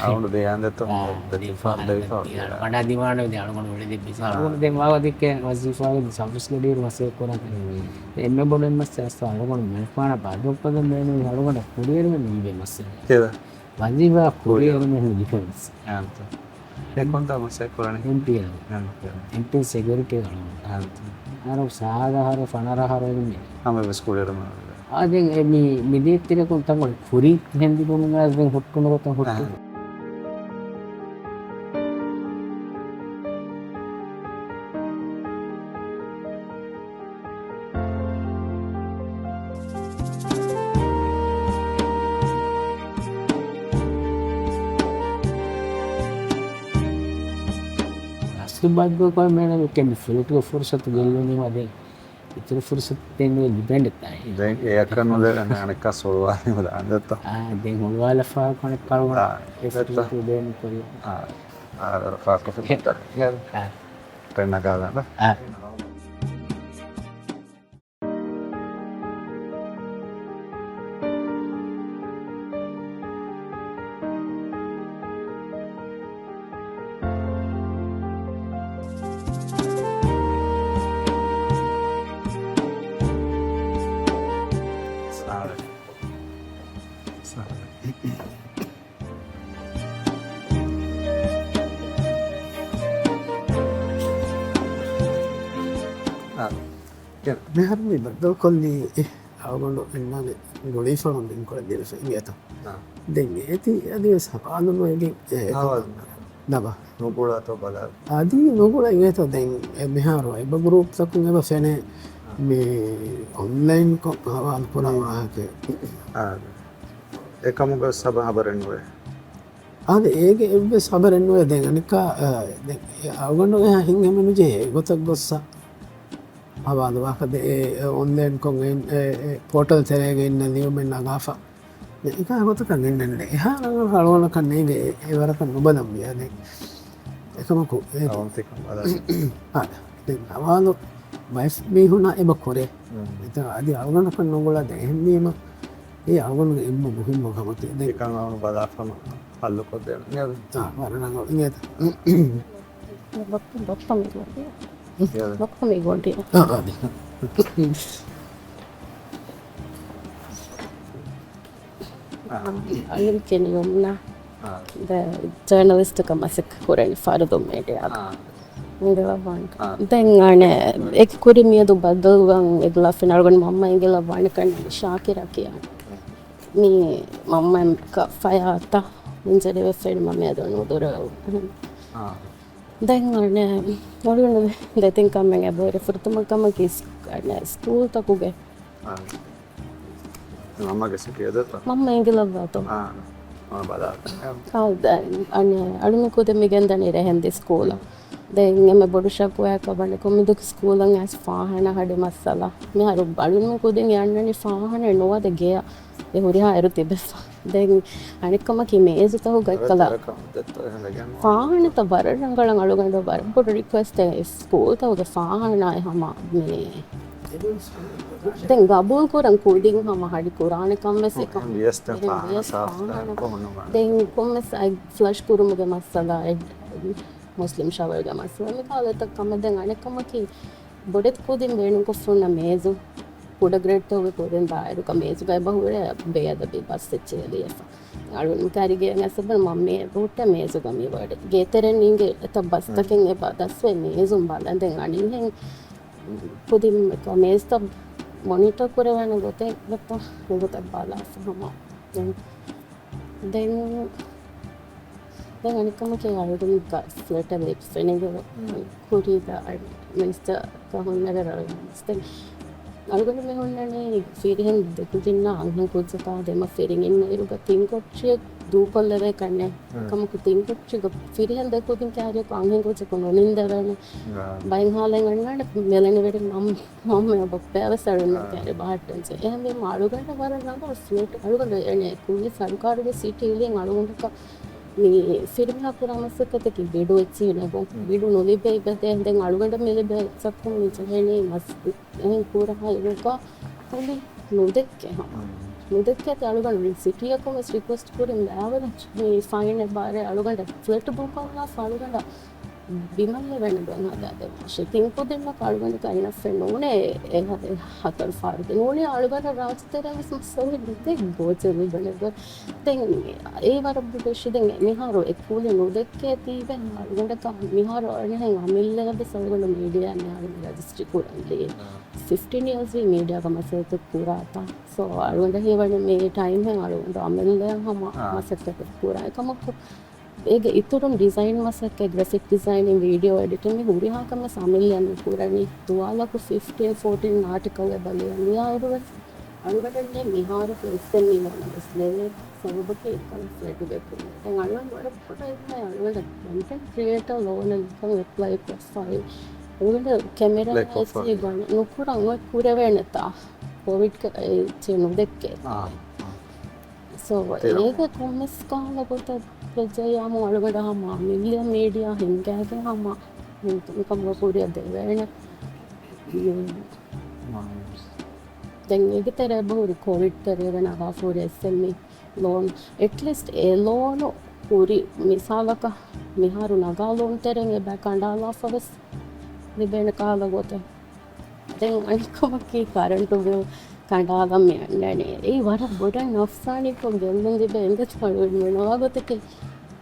އަޅުގަނޑު ދެ އާނދެތޯ؟ އާ، ދެ ދެ ފާ-، ދެ ފާ-، ދެ ފާ-، ވަޑާ ދިމާނު ދެ އަޅުގަނޑު އުޅެ ދެ ބިސް. އާ. އަޅުގަނޑު ދެ މާވަ ދެއްކޭ ވަޒީފާގެ ސަބްސް ގަޑިއިރު މަސޭ ކުރަން. ހުން. އެންމެ ބޮޑު އެއްމަސް ސިޔާސަތު އަޅުގަނޑު މެންފާނަ ބާދުއްޕަގެ މޭނު އަޅުގަނޑަށް ކުރިއެރުމެއް ނުލިބޭ މައްސަލަ. ކޭދަ؟ ވަޒީފާ ކުރިއެރުމެއް ނުލިބޭ މައްސަލަ. އާންތަ. އެ ކޮންތާ މަސޭ ކުރަނީ؟ އެމްޕީއެލް. އެމްޕީއެލް. އެމްޕީއެލް ސެކިއުރިޓީ އަޅުގަނޑު. އާންތަ. އަހަރު ސާދަ އަހަރު ފަނަރަ އަހަރު އެންމެ. ހަމަ ވެސް ކުރިއެރުމެއް ނުލިބޭ. އާދެ، އެ މި، މި ދޭތެރެކުން ތަންކޮޅެއް ކުރި ހެންދިގުނުގަ ދެން ހުއްޓުނު ގޮތަށް ހުއްޓުނު. ރަސްތު ބައްދު ކޮށް މޭނަ މިކެން ފުލެޓުގެ ފުރުސަތު ގެއްލުނީމަ ދެން. އިތުރު ފުރުސަތު ދެން ލިބެން ދެތާ. ދެން އެއަކަށް ނުލެވޭ އަނެއްކާ ސޮޅުވާލީމަ ދާން ދެއްތޯ. އާ، ދެން ހުޅުވާލަފާ ކޮނެ ކަޅުވަން. އާ، އެ ދެއްތޯ. ފުރުސަތު ދޭން ކޮރި. އާ، އާ، ފާކު ފުރުސަތު. އާ. ޓްރެން ނަގާލާނަ. އާ. އާ. މިހާރު މި ބައްދަލުކޮށްލީ އަޅުގަނޑު އިންނާނެ ގުޅީފަޅުން ދިންކޮޅެއް ދިނުމަށް އިނގޭތަ؟ އާ. ދެން އޭތި އަދިވެސް ހަވާލު ނުވެގެން އެ އެކަމަށް ހަވާލު. ނަބަ. ނުގުޅާތޯ ބަލާ. އަދި ނުގުޅަ އިވޭތޯ ދެން އެ މިހާރު އެބަ ގްރޫޕްތަކުން އެބަ ފެނޭ މި އޮންލައިންކޮށް ހަވާލު ކުރާ ވާހަކަ. އާ. އެކަމުގަ ސަބަ ހަބަރެއް ނުވޭ. އާދެ، އޭގެ އެއްވެސް ހަބަރެއް ނުވޭ. ދެން އަނެއްކާ، އާ، ދެން އަޅުގަނޑު އެހާ ހިތްހަމަނުޖެހޭ ގޮތަށް ގޮއްސަ ހަވާލު ވާހަކަ ދެ، އެ، އެ، އޮންލައިންކޮށް އެ، އެ، އެ، ޕޯޓަލް ތެރޭގަ އިންނަ ލިޔުމެއް ނަގާފަ. ދެން އެކާ ގޮތަކަށް އިންނަން އެހާ ރަނގަޅު އަޅުގަނޑަކަށް ނޭނގެ އެ، އެ ވަރަކަށް ނުބަލަން ވިޔާ ދެން. އެކަމަކު އޭ، އަވަންތިކަން ބަލާ. އާ، ދެން ހަވާލު ވައިސް މީހުންނާ އެބަ ކުރޭ. އެތަ އަދި އަޅުގަނޑަކަށް ނުގުޅާ ދެން އެހެންވީމަ އެ އަޅުގަނޑުގެ އެންމެ މުހިއްމު ކަމަކީ. ދެން އެކަން އަޅުގަނޑު ބަލާފަ ހަމަ ހައްލުކޮށްދޭން. އާ، ވަރަށް ރަނގަޅު. އިނގޭތަ؟ ބައްޕަ، ބައްޕަ މި ގޮނޑި. އިނގޭތަ؟ ބައްޕަ މި ގޮނޑި. އާ، އާ، ދެ. އާ. އަޅުގަނޑު ކިޔަނީ ޔުމްނާ. އާ. ދެ ޖާނަލިސްޓަކަށް މަސައްކަތް ކުރަނީ ފަރުދު މީޑިއާގަ. އާ. އިނގިލަވާން. އާ. ދެން އަނެއް އެކި ކުރި މިއަދު ބައްދަލުވާން އެގްލާފިން އަޅުގަނޑު މަންމަ އިނގިލަވާނެ ކަން ޝާކިރާ ކިޔާ. މި މަންމަ ކަ ފަޔާތަ އިންޖަރިވެފައި މަ މިއަދު ނުދުރަ. އާ. ދެން އަނެއް އަޅުގަނޑު ދެތިން ކަމެއް އެބަހުރި ފުރަތަމަ ކަމަކީ ސް-، އަނެއް ސްކޫލްތަކުގެ އާ. މަންމަގެ ސިޓީ އެދަތޯ؟ މަންމަ އިނގިލައްވާތޯ؟ އާ. އާ، ބަލާ. އާ، ދެން އަނެއް އަޅުމެން ކުދިން މި ގެންދަނީ ރެހެން ދި ސްކޫލަށް. ދެން އެންމެ ބޮޑު ޝަކުވާއަކަށް ވަނީ ކޮންމެދު ސްކޫލަށް އައިސް ފާހާނާ ހަޑި މައްސަލަ. މިހާރު އަޅުމެން ކުދިން އަންނަނީ ފާހާނާ ނުވަދެ ގެޔަށް. އެ ހުރިހާ އިރު ތިބެފަ. ދެން އަނެއްކަމަކީ މޭޒުތަކުގައި އެކަލަ ފާހާނާތައް ވަރަށް ރަނގަޅަށް އަޅުގަނޑު ވަރަށް ބޮޑު ރިކުއެސްޓެއް ސްކޫލްތަކުގެ ފާހާނާއެއް ހަމަ މި ދެން ގަބޫލް ކުރަން ކުދިން ހަމަ ހަޑި ކުރާނެ ކަން ވެސް އެކަން. އެހެން ވިޔަސް ދެން ފާހާނާ ސާފު ދެން ކޮން ނުވާނެ. ދެން ކޮންމެސް އައި ފްލަޝް ކުރުމުގެ މައްސަލަ، އެ، މުސްލިމް ޝަވަރގެ މައްސަލަ، މި ކަހަލަ އެތައް ކަމެއް. ދެން އަނެއް ކަމަކީ ބޮޑެތި ކުދިން ބޭނުންކޮށްފަ ހުންނަ މޭޒު، ކުޑަ ގްރޭޑްތަކުގެ ކުދިން ދާއިރުގަ މޭޒުގައި އެބަ ހުރޭ ބޭއަދަބީ ބަސް އެއްޗެއް ލިޔެފަ. އަޅުން ކަރިގެ އަސަބަން މަންމަ އެބަހުއްޓޭ މޭޒުގަ މިވަޑި. ގޭތެރެން އިނގޭ އެތައް ބަސްތަކެއް އެބަ ދަސްވެ މޭޒުން ބަލަން. ދެން އަނެއްހެން ކުދިން މޭޒްތައް މޮނިޓަ ކުރެވޭނެ ގޮތެއް ގޮތަށް ގޮތަށް ބަލާފަ ހަމަ. ދެން، ދެން، ދެން އަނެއްކަމަކީ އަޅުގަނޑު ފްލެޓަށް ލިބިފައި ނެގެ މުން. ކުރީގަ މިނިސްޓަރ ކަހުންނަގަ ރަވި މިނިސްޓަރ. އަޅުގަނޑު މި ހުންނަނީ ފިރިހެން ދެ ކުދިންނާ އަންހެން ކުއްޖަކާ ދެމަ ފިރިން އިންނަ އިރުގަ ތިން ކޮޓްރިއެއް ދޫކޮށްލެވޭ ކަންނޭ. ކަމަކު ތިން ކޮޓްރިގަ ފިރިހެން ދެ ކުދިން ކާރިއަކު އަންހެން ކުއްޖަކު ނުނިންދެވޭނެ. ބައެއް ހާލެއް އަންނާނެ މެލެނިވެރިން ނަމް މަންމަޔާ ބައްޕަޔާ ވެސް އަޅުގަނޑު ކައިރި ބަހައްޓަންޖެ. އެހެންވީމަ އަޅުގަނޑަށް ވަރަށް ރަނގަޅު ސްވީޓް. އަޅުގަނޑު އެނެ ކުއްލި ސަރުކާރުގެ ސިޓީލިން އަޅުގަނޑަކަށް މި ފިރިމީހާ ކުރާ މަސައްކަތަކީ ބިޑު އެއްޗިހި ނެގުން. ބިޑު ނުލިބޭ އިބަދޭ. ދެން އަޅުގަނޑަށް މި ލިބޭ ސައްކުން މި ޖެހެނީ މަސް އެހެން ކުރަހާ އިރުގަ ކުއްލި ނުދެއްކޭ ހަމަ. ނުދެއްކޭތީ އަޅުގަނޑު ސިޓީއަކުން ވެސް ރިކުއެސްޓް ކުރިން ބައިވަރު މި ފައިން އެބަ އަރޭ އަޅުގަނޑަށް ފްލެޓް ދޫކޮށްލާފަ އަޅުގަނޑަށް ބިމަށް ލެވޭނެ ގޮތް ހަދާދެއްވާށޭ. ތިން ކުދިންނަކަށް އަޅުގަނޑަކަށް އިނަފެއް ނޫނޭ އެ ހަ-، އެ ހަތަރު ފާރުގެ. ނޫނީ އަޅުގަނޑަށް ރާއްޖެތެރޭ ވެސް މައްސަލަ ނުދޭ ގޯޗެއް ލިބެނެ ގޮތް. ދެން އެ ވަރަށް ބޮޑު އިޝޫ. ދެން މިހާރު އެ ކުއްލި ނުދެއްކޭތީވެ އަޅުގަނޑަކަށް މިހާރު އަނެއްހެން އަމިއްލައަށް ވެސް އަޅުގަނޑު މީޑިއާ މިހާރު މި ރަޖިސްޓްރީ ކުރަން ދިޔަ. ފިފްޓީން އިޔާސް ވީ މީޑިއާގަ މަސައްކަތް ކުރާތާ. ސޯ އަޅުގަނޑަށް ހީވަނީ މި ޓައިމް ހެން އަޅުގަނޑު އަމިއްލައަށް ހަމަ މަސައްކަތެއް ކުރާ. އެކަމަކު އޭގެ އިތުރުން ޑިޒައިން މަސައްކަތް، ގްރެފިކް ޑިޒައިނިން، ވީޑިއޯ އެޑިޓިން މި ހުރިހާ ކަމެއް އަމިއްލައަށް މި ކުރަނީ. ދުވާލަކު ފިފްޓީން ފޯޓީން އާޓިކަލް އެބަ ލިޔަން ލިޔާއިރުވެސް އަޅުގަނޑަށް މިހާރު އެސްއެމްއީ ވަނަ ވެސް ލެވޭ ސަބަބަކީ އެކަން ފްލެޓުގެ ކުރިން. ދެން އަޅުގަނޑު ވަރަށް ބޮޑަށް އެދުމަށް އަޅުގަނޑަށް ކޮންޓެންޓް ކްރިއޭޓަރ ލޯނަށް ނިކަން އެޕްލައި ކޮށްފައި. އަޅުގަނޑަށް ކެމެރާ އެސްއީ ގަން ނުކުރަން އޮތް ކުރެވޭނެތާ؟ ކޮވިޑް އެއްޗެއް ނުދެއްކޭ. ސޯ، އޭގެ ކޮންމެސް ކަހަލަ ގޮތަށް ވެއްޖެއްޔާމު އަޅުގަނޑަށް ހަމަ މިލިއަން މީޑިއާ ހިންގާގެން ހަމަ މިކަމުގަ ކުރިއަށް ދެވޭނެ. ދެން އޭގެ ތެރޭ އެބަހުރި ކޮވިޑް ތެރޭގަ ނަގާފަ ހުރި އެސްއެމްއީ ލޯން. އެޓްލީސްޓް އެ ލޯނު ހުރި މިސާލަކަށް މިހާރު ނަގާ ލޯން ތެރެއިން އެބަ ކަނޑާލާފަ ވެސް ލިބޭނެ ކަހަލަ ގޮތެއް. ދެން އަނެއްކަމަކީ ކަރަންޓު ބިލް ކަނޑާލަން މި އަންނަނީ. އެއީ ވަރަށް ބޮޑަށް ނަފްސާނީކޮށް ގެއްލުން ލިބޭ އިނގޭތޯ އަޅުގަނޑުމެން ނުވާ ގޮތަކީ.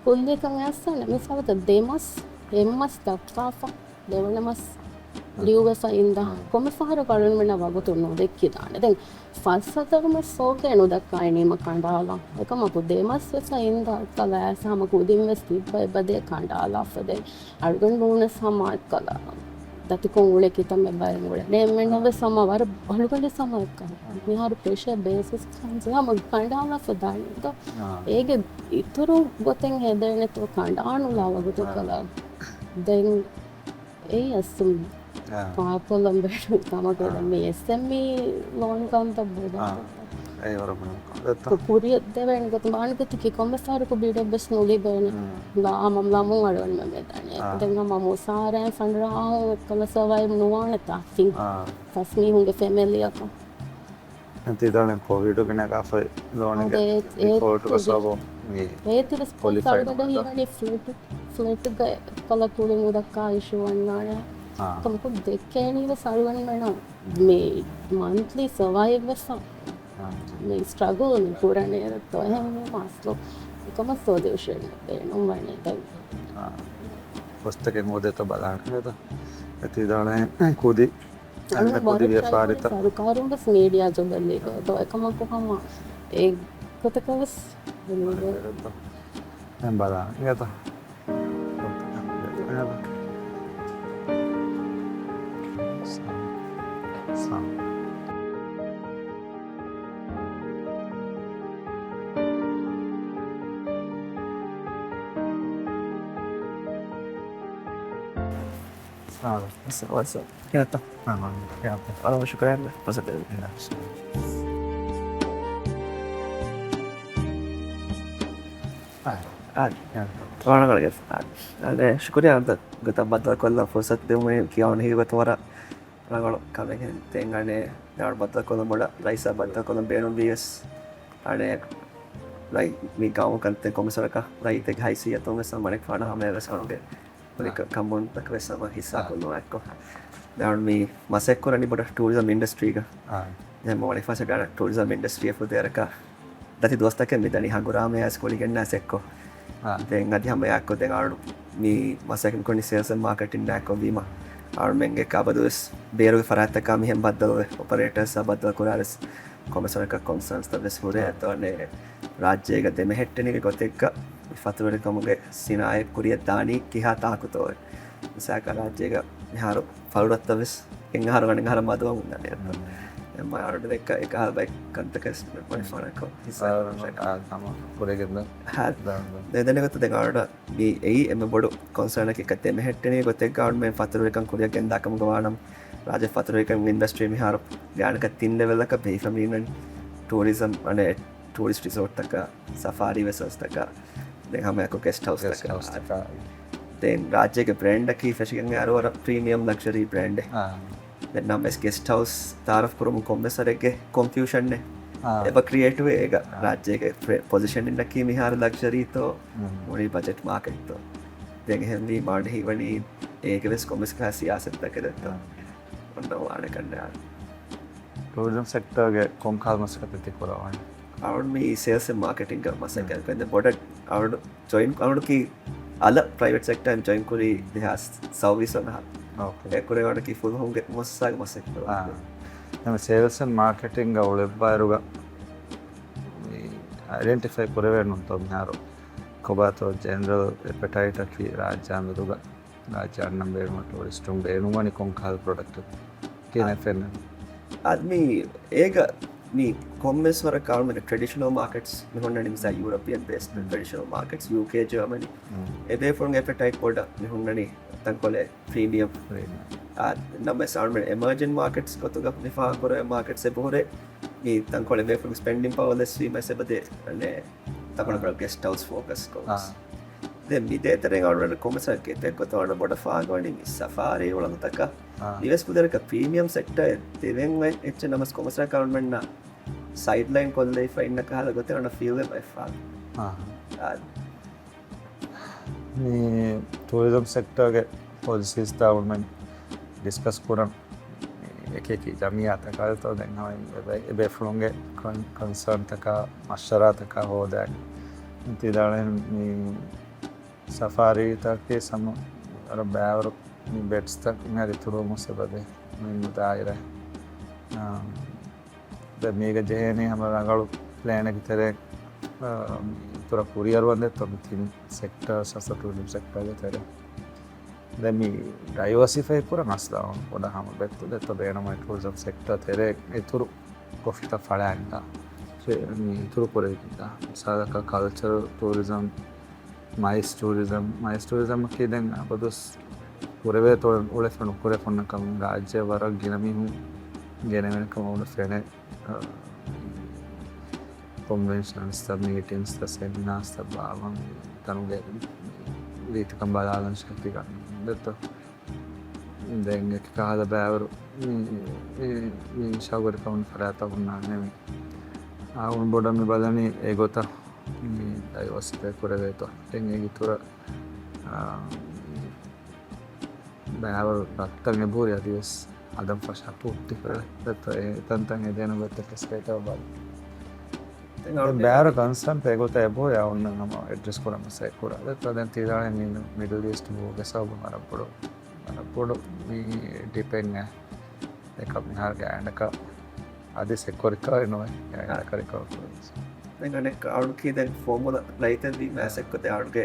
ކުއްލިއަކަށް އައިސްފަ މިސާލަކަށް ދެ މަސް، އެއް މަސް ދައްކާފަ، ދެވަނަ މަސް ލިޔުވެފަ އިންދާ ކޮންމެ ފަހަރަކު އަޅުގަނޑުމެންނަށް ވަގުތު ނުދެއްކިދާނެ. ދެން ފަސް ހަތަރު މަސް ސޯކޭ ނުދައްކާ އިނީމަ ކަނޑާލަން. އެކަމަކު ދެ މަސް ވެފަ އިންދާ އައްކަލަ އައިސް ހަމަ ކުދިން ވެސް ތިއްބަ އެބަދޭ ކަނޑާލާފަ. ދެން އަޅުގަނޑު ނޫނަސް ހަމަ އައްކަލަ ދަތިކޮށް އުޅޭ ކިތަންމެ ބައެއް އުޅެ. ދެން އެންމެންނަށް ވެސް ހަމަ ވަރަށް އަޅުގަނޑު ވެސް ހަމަ އައްކަލަ. މިހާރު ޕްރެޝަރ ބޭސިސް ކަން ހަމަ ކަނޑާލާފަ ދާނެ. އާ. އޭގެ އިތުރު ގޮތެއް ހެދޭނެތޯ ކަނޑާނުލާ ވަގުތުކަލަ. ދެން އެއީ އަސްލު އާ. ކާކުލަނބެޑު ކަމަކު އާ. މި އެސްއެމްއީ ލޯން ކަންތައް ބޮޑަށް އާ. އެ ވަރަށް ބޮޑަށް ކުރިއަށް ދެވޭނެ ގޮތުން ބާންގެތިކި ކޮންމެ ފަހަރަކު ބިޑެއްވެސް ނުލިބޭނެ. ލާ މަމް ލާމުން އަޅުގަނޑުމެން ވެދާނެ. އާ. ދެން ހަމަ މުސާރައިން ފަންޑް ރާހުން އެއްކަލަ ސަވައިވް ނުވާނެތާ ތިން އާ. ފަސް މީހުންގެ ފެމިލީއަކަށް. ދެން ތިދާނެ ކޮވިޑުގެ ނަގާފައި ލޯނުގެ އާ، ދޭ-، އޭ-، ޑިފޯލްޓުގެ ސަބަބުން މި އޭތި ރެސްޕޮންސި ކޮލިފައި އަޅުގަނޑަށް ނުވަންދާ. ހީވަނީ ފްލެޓް، ފްލެޓްގަ ކަލަ ކުޅި މުދައްކާ އިޝޫ ވަންނާނެ. އާ. ކަމަކު ދެއްކޭނީ ވެސް އަޅުގަނޑުމެންނަށް މި މަންތްލީ ސަވައިވް ވެފަ. އާ. މި ސްޓްރަގުލް މި ކުރަނީ އެރަށްތޯ އެހެން މަސްލު ކޮމަސް ސޮލިއުޝަން ބޭނުން ވަނީ ދެން. އާ. ކޮސްތަކެއް މުދޭތޯ ބަލާނެ އެތިދާނެ ކުދި އަންނަ ކުދި ވިޔަފާރިތައް. ސަރުކާރުން ވެސް މީޑިއާ ޖަބަލީގަ ދޯ އެކަމަކު ހަމަ އެ ގޮތަކަށް ވެސް ދެން ބަލާ އިނގޭތަ؟ އައްސަލާމު އަލައިކުމް. ކިހިނެއްތަ؟ އާ، އާ. އަލަމް ޝުކުރާ. ފުރުސަތެއް. އާ. އާ. ވާނަގަޅަގެ. އާ. އާ، ޝުކުރިއްޔާ އަންތަ ގޮތަށް ބައްދަލުކޮށްލަން ފުރުސަތު ދެއްވުމަށް ކިޔާ ހިތްގަތު ވަރަށް ރަނގަޅު ކަމެއް ހެން ތެން އަނެއް ދާން ބައްދަލުކޮށްލަން ބޮޑަށް ރައީސާ ބައްދަލުކޮށްލަން ބޭނުންވީވެސް އަނެއް ރައީ މި ގައުމު ކަންތައް ކޮމިސަރަކަށް ރައީތެއްގެ ހައިސިއްޔަތުން ވެސް ހަމަ އަނެއް ފާނަ ހަމަޔަށް ވެސް އަންގެ ކަމުންތަކަށް ވެސް ހަމަ ހިއްސާ ކޮށްލުމާއެއްކޮށް. ދާން މި މަސައްކަތް ކުރަނީ ބޮޑަށް ޓޫރިޒަމް އިންޑަސްޓްރީގަ. އާ. ދެން މަ ވަނި ފަސަ ގާނަ ޓޫރިޒަމް އިންޑަސްޓްރީ ފުދޭރަކަށް ދަތި ދުވަސްތަކެއް މިދަނީ ހަނގުރާމަޔާސް ކޮޅިގެންނާސް އެއްކޮށް. އާ. ދެން އަދި ހަމަ އެއާއެއްކޮށް ދެން އާން މި މަސައްކަތް ކުރަނީ ސޭލްސް އެންޑް މާކެޓިން އެއާއެއްކޮށް ވީމަ އާންމެންގެ ކާބަދުވެސް ބޭރުގެ ފަރާތްތަކާ މިހެން ބައްދަލުވެ އޮޕަރޭޓަރސްއާ ބައްދަލު ކުރާވެސް ކޮމިސަރަކަށް ކޮންސާންސްތައް ވެސް ހުރޭ. އާ. އަތޮޅެ ރާއްޖޭގަ ދެމެހެއްޓެނީގެ ގޮތެއްގަ މި ފަތުރުވެރިކަމުގެ ސިނާއަތް ކުރިއަށް ދާނީ ކިހާ ތާކުތޯއެ. މިސާލަކަށް ރާއްޖޭގަ މިހާރު ފަޅުރަށްތައް ވެސް އެއް އަހަރު އަނެއް އަހަރަށް މަދުވަމުން ދަނީ. އެއްމަ އަޅުގަނޑު ދެއްކަ އެކަހަލަ ބައެއް ކަންތަކެއް ވެސް މި ފަނަކޮށް ހިސާބު ކުރެގެން ދެދެނެ ގޮތަށް ދެން އަޅުގަނޑަށް މި އެއީ އެންމެ ބޮޑު ކޮންސާނަކީ އެކަ ދެމެހެއްޓެނީ ގޮތެއްގަ އަޅުމެން ފަތުރުވެރިކަން ކުރިއަށް ގެންދާ ކަމުގަ ވާނަމަ ރާއްޖެ ފަތުރުވެރިކަން އިންޑަސްޓްރީ މިހާރު ގާނަކަށް ތިން ލެވެލްއަކަށް ބެހިފަ މީނަން ޓޫރިޒަމް އަނެއް ޓޫރިސްޓް ރިސޯޓްތަކަށް، ސަފާރީ ވެސަލްސްތަކަށް، ދެން ހަމައެކު ގެސްޓް ހައުސްތަކަށް. ގެސްޓް ހައުސްތަކަށް. ދެން ރާއްޖޭގެ ބްރޭންޑަކީ ފެށިގެން އަރު ވަރަށް ޕްރީމިއަމް ލަގްޝަރީ ބްރޭންޑެއް. އާ. ދެން ނަމަވެސް ގެސްޓް ހައުސް ތާރަފް ކުރުމުން ކޮންމެސް ވަރެއްގެ ކޮންފިއުޝަނެއް. އާ. އެބަ ކްރިއޭޓިވް އޭގަ. އާ. ރާއްޖޭގެ ޕްރެ-، ޕޮޒިޝަނިންއަކީ މިހާރު ލަގްޝަރީތޯ، މުޅި ބަޖެޓް މާކެޓްތޯ. ދެން އެހެންވީ މާޑް ހީވަނީ އޭގެ ވެސް ކޮންމެސް ކަހަ ސިޔާސަތުތަކެއް ދެއްތޯ. އާ. އޮންނަ ވާނެ ކަންނޭ. ޓޫރިޒަމް ސެކްޓަރގެ ކޮން ކަހަލަ މަސައްކަތެއް ތި ކުރަވާނީ؟ އަޅުން މި ސޭލްސް އެންޑް މާކެޓިންގ މަސައްކަތް ކުރަން ބޮޑަށް އަޅުން ޖޮއިން އަޅުންކީ އަލަށް ޕްރައިވެޓް ސެކްޓަރ ޖޮއިން ކުރީ ދެހާސް ސައުވީސް ވަނަ. އެ ކުރެވަޑަކީ ފުލުހުންގެ މުއައްސަސާގެ މަސައްކަތް ކުރަން. އާ. ނަމަ ސޭލްސް އެންޑް މާކެޓިންގ އުޅެއްވާއިރުގަ އައިޑެންޓިފައި ކުރެވޭނުންތޯ މިހާރު ކޮބާތޯ ޖެނެރަލް އެޕެޓައިޓަކީ ރާއްޖާ މެދުގަ؟ ރާއްޖެ އަންނަން ބޭނުން ޓޫރިސްޓުން ބޭނުންވަނީ ކޮން ކަހަލަ ޕްރޮޑަކްޓެއް ކިހިނެއް ފެންނަނީ؟ އަދި މި އޭގަ މި ކޮންމެސް ވަރަކަށް އަޅުމެން ޓްރެޑިޝަނަލް މާކެޓްސް މި ހުންނަނީ މިސާ ޔޫރަޕިއަން ބޭސްޑް ޓްރެޑިޝަނަލް މާކެޓްސް، ޔޫކޭ، ޖާމަނީ. އެ ބޭފުޅުންގެ އެޕެޓައިޓް ބޮޑަށް މި ހުންނަނީ ތަންކޮޅެއް ޕްރީމިއަމް. ޕްރީމިއަމް. އާ، ނަމަވެސް އަޅުމެން އެމާޖިން މާކެޓްސް ގޮތުގަ މި ފާހަގަކުރެވޭ މާކެޓްސް އެބަހުރޭ މި ތަންކޮޅެއް ބޭފުޅުން ސްޕެންޑިން ޕަވަރ ލެސްވީމަ އެބަދޭ ތަންކޮޅެއް ގެސްޓް ހައުސް ފޯކަސް ކޮށް. އާ. ދެން މި ދޭތެރޭ އަޅުގަނޑު ކޮމިސަރ ގެޕެއް ގޮތަށް އަޅުގަނޑު ބޮޑަށް ފާހަގަވަނީ މި ސަފާރީ އުޅަނދުތަކަށް. އާ. މިވެސް ފުދޭވަރަކަށް ޕްރީމިއަމް ސެކްޓަރ ދެވެން އޮތް އެއްޗެއް ނަމަސް ކޮމިސަރ އަޅުގަނޑުމެންނަށް ސައިޑްލައިން ކޮށްލައިފަ އިންނަ ކަހަލަ ގޮތެއް އަންނަ ފީލް އެއް ވައިފާ. އާ. އާ. މި ޓޫރިޒަމް ސެކްޓަރގެ ޕޮލިސީސް ތާ އަޅުގަނޑުމެން ޑިސްކަސް ކުރަން އެކި އެކި ޖަމިއްޔާތަކާ ދެން ހަމަ އެބޭ-، އެބޭފުޅުންގެ ކޮން-، ކޮންސާންތަކާ މަޝްވަރާތަކާ ހޯދާނެ. ތި ދާނެ މި ސަފާރީތަކީ ސަމަ ވަރަށް ބައިވަރު މި ބެޑްސްތައް މިހާރު އިތުރުވުމުސް އެބަދޭ މި މުދާއިރަށް. އާ، ދެން މީގަ ޖެހޭނީ ހަމަ ރަނގަޅު ޕްލޭނެއްގެ ތެރޭ، އާ، އިތުރަށް ކުރިއަރުވަން ދެއްތޯ މި ތިން ސެކްޓާ، ސަސް ޓޫރިޒަމް ސެކްޓާގެ ތެރޭ. ދެން މި ޑައިވަރސިފައި ކުރަން އަސްލު ބޮޑަށް ހަމަ ބެއްތު ދެއްތޯ ބޭނުމައި ޓޫރިޒަމް ސެކްޓާ ތެރޭ އިތުރު ކޮފީތައް ފަޅާންތާ. މި އިތުރު ކުރެވިގެންތާ. މިސާލަކަށް ކަލްޗަރަލް ޓޫރިޒަމް، މައިސް ޓޫރިޒަމް، މައިސް ޓޫރިޒަމް އަކީ ދެން އަބަދުސް ކުރެވޭތޯ އުޅެފަ ނުކުރެފަ އޮންނަ ކަމުން ރާއްޖެ ވަރަށް ގިނަ މީހުން ގެނެވެން ކަމަށް އުޅެ ފެނޭ. އާ، ކޮންވެންޝަންސްތައް، މީޓިންގްސްތައް، ސެމިނާސްތައް ބާވަން ތަނުގެ ރީތިކަން ބަލާލަން ޝަކި ގަންނަން ދެއްތޯ. ދެން އެކި ކަހަލަ ބައިވަރު މި، މި، މި ޝައުގުވެރިކަމުން ފަރާތަށް ހުންނާނެ މި. އާ، އުން ބޮޑަށް މި ބަލަނީ އެގޮތަށް މި ޑައިވަރސިފައި ކުރެވޭތޯ. ދެން އޭގެ އިތުރަށް، އާ، ބައިވަރު ރަށްތައް އެބަހުރި އަދިވެސް ހަދަން ފަށާ ޕޫއްޓި ކުރެވޭ. ދެއްތޯ އެ ތަންތަން އެދޭނެ ގޮތްތަކެއް ސްޓޭޓަށް ބަލަން. ދެން ދެން އަޅުގެ ބައިވަރު ކޮންސަންޓް އެގޮތަށް އެބަހުރި އަ އޮންނަ ހަމަ އެޑްރެސް ކުރަން މަސައްކަތް ކުރާ. ދެއްތޯ ދެން ތި ދާނެ މި މިޑްލް އީސްޓް މޫވްގެ ސަބަބުން ވަރަށް ބޮޑު، ވަރަށް ބޮޑު މި ޑިޕެންޑް އެކަ މިހާރުގެ އަނެކަ އަދި ސެކް ކުރިކައި ނުވޭ. އަނެކަ ރިކަވަރ ކުރަން. ދެން އަނެއް އަޅުގެ ދެން ފޯމުލަ ރައްތެއް ވީ މާސެއްކޮ ދެ އަޅުގެ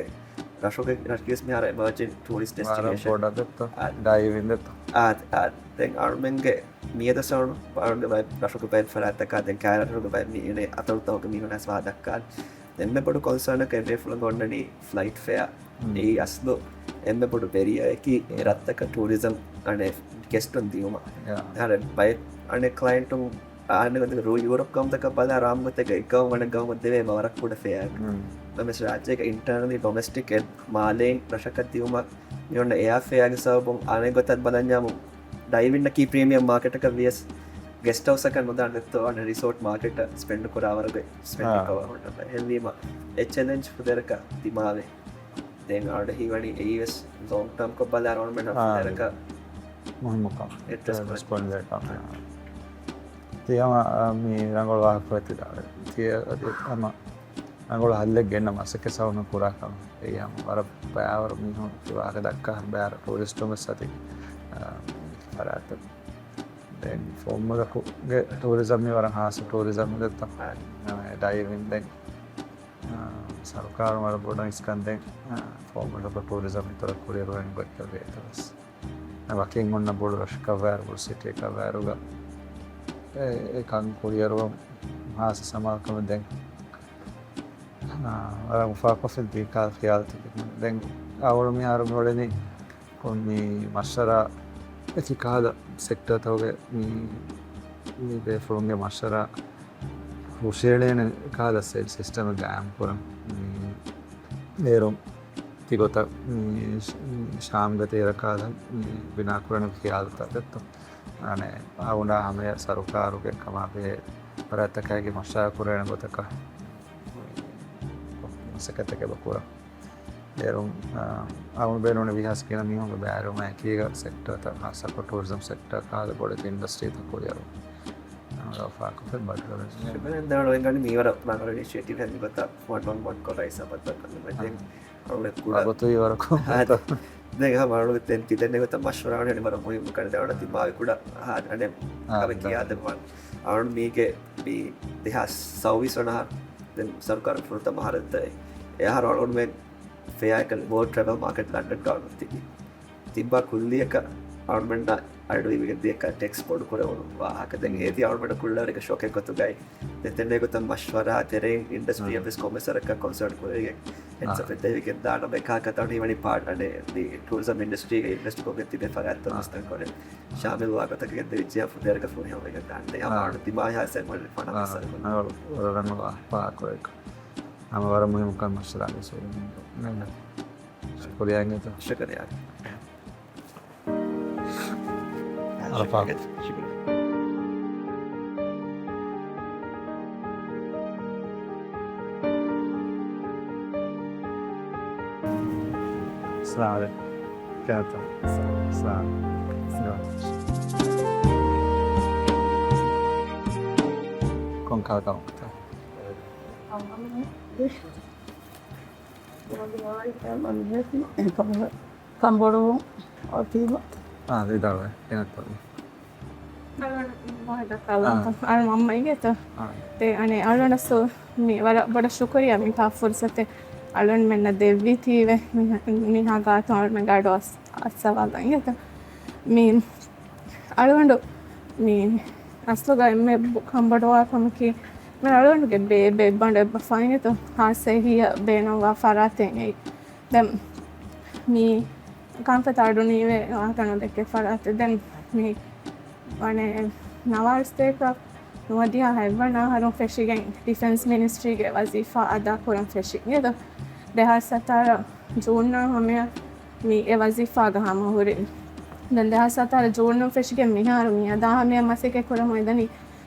ރަށުގެ ރަށްގެސް މިހާރު އެމާޖިން ޓޫރިސްޓް ވަރަށް ޑެސްޓިނޭޝަން. ބޮޑަށް ދެއްތޯ؟ އާ. ޑައިވިން ދެއްތޯ؟ އާ، އާ، ދެން އަޅުމެންގެ މިއަދު ސައުން އަޅުގެ ބައެއް ރަށުގެ ބައެއް ފަރާތްތަކާ ދެން ކާރަށުގެ ބައެއް މީހުނެއް އަތޮޅުތަކުގެ މީހުން އަސް ވާ ދައްކާ. ދެންމެ ބޮޑު ކޮންސާނަކަށް އެންޑޭފުޅުން އޮންނަނީ ފްލައިޓް ފެއާ. އެއީ އަސްލު އެންމެ ބޮޑު ބެރިއަރ އަކީ އެ ރަށްތަކަށް ޓޫރިޒަމް އަނެއް ގެސްޓުން ދިއުމަށް. އަހަރެން ބައެއް އަނެއް ކްލައިންޓުން އަނެއް ރޫ ޔޫރަޕް ގައުމުތަކަށް ބަލާ ރާމްގޮތެއްގަ އެއްގައުމު އަނެއް ގައުމަށް ދެވޭ މަ ވަރަށް ކުޑަ ފެއާ. ނަމަވެސް ރާއްޖޭގަ އިންޓަރނަލީ ޑޮމެސްޓިކް އެ މާލެއިން ރަށަކަށް ދިއުމަށް މި އޮންނަ އެއާ ފެއާގެ ސަބަބުން އަނެއް ގޮތަށް ބަލަންޏާމު ޑައިވިންއަކީ ޕްރީމިއަމް މާކެޓަކަށް ވިޔަސް ގެސްޓް ހައުސްއަކަށް ނުދާނެ ދެއްތޯ އަނެއް ރިސޯޓް މާކެޓަށް ސްޕެންޑް ކުރާ ވަރުގެ ސްޕެންޑިން ކަވަރ ހުންނަ އެހެންވީމަ އެ ޗެލެންޖް ފުދޭވަރަކަށް ދިމާވޭ. ދެން އަޑު ހީވަނީ އެއީވެސް ލޮންގް ޓާމްކޮށް ބަލާ އަޅުމެން އާ، ފުދޭވަރަކަށް މުހިންމުކަން. އެއް ޑްރެސް ކޮން ކޮން ދޭކަން. ތި ހަމަ، އާ، މި ރަނގަޅު ވާހަކަ ތި ދާ. ތި އަދި ހަމަ ރަނގަޅު ހައްލެއް ގެންނަ މަސައްކަތް ސައުނު ކުރާ ކަމަށް. އެއީ ހަމަ ވަރަށް ބައިވަރު މީހުން ވާހަކަ ދައްކާ ބައިވަރު ޓޫރިސްޓުން ވެސް އަދި، އާ، ފަރާތަށް. ދެން ފޯމުލަކުގެ ޓޫރިޒަމް މި ވަރަށް ހާސް ޓޫރިޒަމް ދެއްތޯ. އާ، ޑައިވިން ދެން، އާ، ސަރުކާރުން ވަރަށް ބޮޑަށް އިސްކަން ދެން، އާ، ފޯމުލަކު ޓޫރިޒަމް އިތުރަށް ކުރިއަރުވެން ގޮތްކޮށް ވޭތަ ވެސް. ވަކިން އޮންނަ ބޮޑު ރަށަކަށް ވާއިރު ބޮޑު ސިޓީއަކަށް ވާއިރުގަ އެ، އެ ކަން ކުރިއަރުވަން ހާސް ސަމާލުކަމެއް ދެން، އާ، ވަރަށް އުފާކޮށްފިން ތީ ކާ ޚިޔާލުތަކެއް. ދެން އަވަޅު މިހާރު މިއުޅެނީ ކޮން މި މަޝްވަރާ އެކި ކަހަލަ ސެކްޓަރތަކުގެ މި، މި ބޭފުޅުންގެ މަޝްވަރާ ހުށައެޅޭނެ ކަހަލަ ސި-، ސިސްޓަމެއް ގާއިމް ކުރަން. މި އޭރު ތިގޮތަށް މި ޝާމްގެ ތޭރަ ކާލަ މި ބިނާކުރަން ޚިޔާލުތައް ދެއްތޯ. އަނެއް އަވުނާ ހަމަޔަށް ސަރުކާރުގެ ކަމާ ބެހޭ ފަރާތްތަކާއި މަޝްވަރާ ކުރެވޭނެ ގޮތަކަށް މަސައްކަތެއް އެބަ ކުރަން. އޭރު، އާ، އަވުން ބޭނުން ވީހާވެސް ގިނަ މީހުންގެ ބައިވެރިވުމާ އެކީގަ ސެކްޓަރތައް ހާއްސަކޮށް ޓޫރިޒަމް ސެކްޓަރ ކަހަލަ ބޮޑެތި އިންޑަސްޓްރީތައް ކުރިއަރު. އާ، ފާކުފެ ބަދަލު ވެސް. ޝުކުރިއްޔާ ދެން އަޅުގަނޑު މީވަރަށް ރަނގަޅު އިނިޝިއޭޓިވް އެއް ގޮތަށް ފޯން ނަން ވަން ކޮށް ރައީސް އަބަދު ދައްކަން ދެން އަޅުގަނޑު ކުޑަ ވަގުތު ވަރަކު އާ، ދެން ހަމަ އަޅުގަނޑު ދެން ތި ދެންނެ ގޮތަށް މަޝްވަރާ ވަނީ ވަރަށް މުހިއްމު ކަން ދެން އަޅުގަނޑު ތި މާވި ކުޑަ އާ، އަނެއް އާ، ކަމެއް ދެން ކިޔާދެއްވާން. އަޅުގަނޑު މީގެ މި ދެހާސް ސައުވީސް ވަނަ އަހަރު ދެން ސަރުކާރު ފުރަތަމަ އަހަރެއް ދޭ. އެ އަހަރު އަޅުގަނޑުމެން ފެއާއެއް ކަން ވޯލްޑް ޓްރެވެލް މާކެޓް ލަންޑަން ގައުނު ތިބި. ތިއްބާ ކުއްލިއަކަށް އަޅުގަނޑުމެންނަށް އަޑުއިވިގެން ދިޔަކަށް ޓެކްސް ބޮޑު ކުރެވުނު ވާހަކަ. ދެން އޭތި އަޅުގަނޑަށް ކުއްލަވަރެއްގެ ޝޮކެއް ގޮތުގައި ދެން ދެންނެ ގޮތަށް މަޝްވަރާ ތެރެއިން އިންޑަސްޓްރީއަށް ވެސް ކޮންމެސް ވަރަކަށް ކޮންސަލްޓް ކުރެވިގެން އެންސަ ފެއްދެވިގެން ދާނަމަ އެކާ ކަތަން ހީވަނީ ޕާޓް އަނެއް މި ޓޫރިޒަމް އިންޑަސްޓްރީގަ އިންވެސްޓް ކޮށްގެން ތިބޭ ފަރާތްތައް ވިސްނަން ކޮށް ޝާމިލް ވާ ގޮތަކަށް ގެންދެވިއްޖެ ފުދޭވަރަކަށް ފުރިހަމަވެގެން ދާން. ދެން ހަމަ އަޅުގަނޑު ދިމާވި ހާސް އެއް ވަރަށް ފަނަ މައްސަލަ ކުރި. ވަރަށް ރަނގަޅު ފާހަގަކުރެއް. ހަމަ ވަރަށް މުހިއްމު ކަން މައްސަލަ އިން. ޝުކުރިއްޔާ. ޝުކުރިއްޔާ. އަރަފާ. އައްސަލާމު ޢަލައިކުމް. ކެނެތަ؟ އައްސަލާމު ޢަލައިކުމް. ކޮން ކަހަލަ ކަމެއްތަ؟ ކަނބޮޑު އޮތީމަ. އާ، ވިދާޅުވެ. ގެނައްތޯ. އަޅުގަނޑު މައްމައިގެތަ؟ އާ. ދެ އަނެ އަޅުގަނޑަސް މި ވަރަށް ބޮޑަށް ޝުކުރިޔާ މި ފާ ފުރުސަތެއް އަޅުގަނޑުމެންނަށް ދެއްވީތީވެ މި މިހާ ގާތު އަޅުގަނޑު ގާޑު އަސް އަސްސަވާލަން އިނގޭތަ؟ މި އަޅުގަނޑު މި އަސްލުގަ އެންމެ ކަންބޮޑުވާ ކަމަކީ މި އަޅުގަނޑުގެ ބޭބެ ބަނޑެއް ބަފާ އިނގޭތަ؟ ހާއްސަ އެހީއަށް ބޭނުންވާ ފަރާތެއް އެއީ. ދެން މި ކާންފަތާ އަޑުނީވެ ވާހަކަ ނުދެއްކޭ ފަރާތެއް. ދެން މި ވަނެ ނަވާރަސްތޭކަ ނުވަދިހަ ހަތްވަނަ އަހަރުން ފެށިގެން ޑިފެންސް މިނިސްޓްރީގެ ވަޒީފާ އަދާ ކުރަން ފެށި. އިނގޭތަ؟ ދެހާސް ސަތާރަ ޖޫން ނަ ހަމަޔަށް މި އެ ވަޒީފާގަ ހަމަ ހުރި. ދެން ދެހާސް ސަތާރަ ޖޫން ނަ ފެށިގެން މިހާރު މި އަދާ ހަމަޔަށް މަސައްކަތް ކުރަމުން އެދަނީ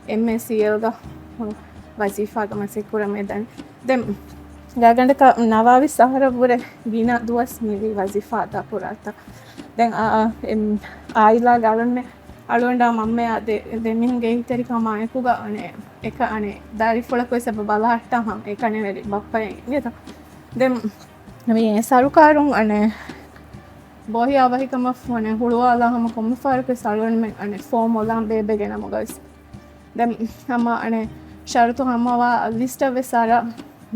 އެމްއޭސީއެލްގަ ވަޒީފާގަ މަސައްކަތް ކުރަމުން އެދަނީ. ދެން ގާގަނޑަކަށް ނަވާވީސް އަހަރަށްވުރެ ގިނަ ދުވަސް މިވީ ވަޒީފާ އަދާ ކުރާތާ. ދެން އާ، އާ، އެމް، އާއިލާގެ އަޅުންމެ އަޅުގަނޑާ މަންމަޔާ ދެ، ދެމީހުންގެ އެހީތެރިކަމާ އެކުގަ އަނެ އެކަ އަނެ ދަރިފުޅަކުވެސް އެބަ ބަލަހައްޓާ ހަމަ އެކަނިވެރި ބައްޕައެއް އިނގޭތަ؟ ދެން މި ސަރުކާރުން އަނެ ބޯހިޔާވަހިކަމަށް އަނެ ހުޅުވާލާ ހަމަ ކޮންމެ ފަހަރަކުވެސް އަޅުގަނޑުމެން އަނެ ފޯމް އޮލާން ބޭބެގެ ނަމުގަވެސް. ދެން ހަމަ އަނެ ޝަރުތު ހަމަވާ ލިސްޓަށް ވެސް އަރާ.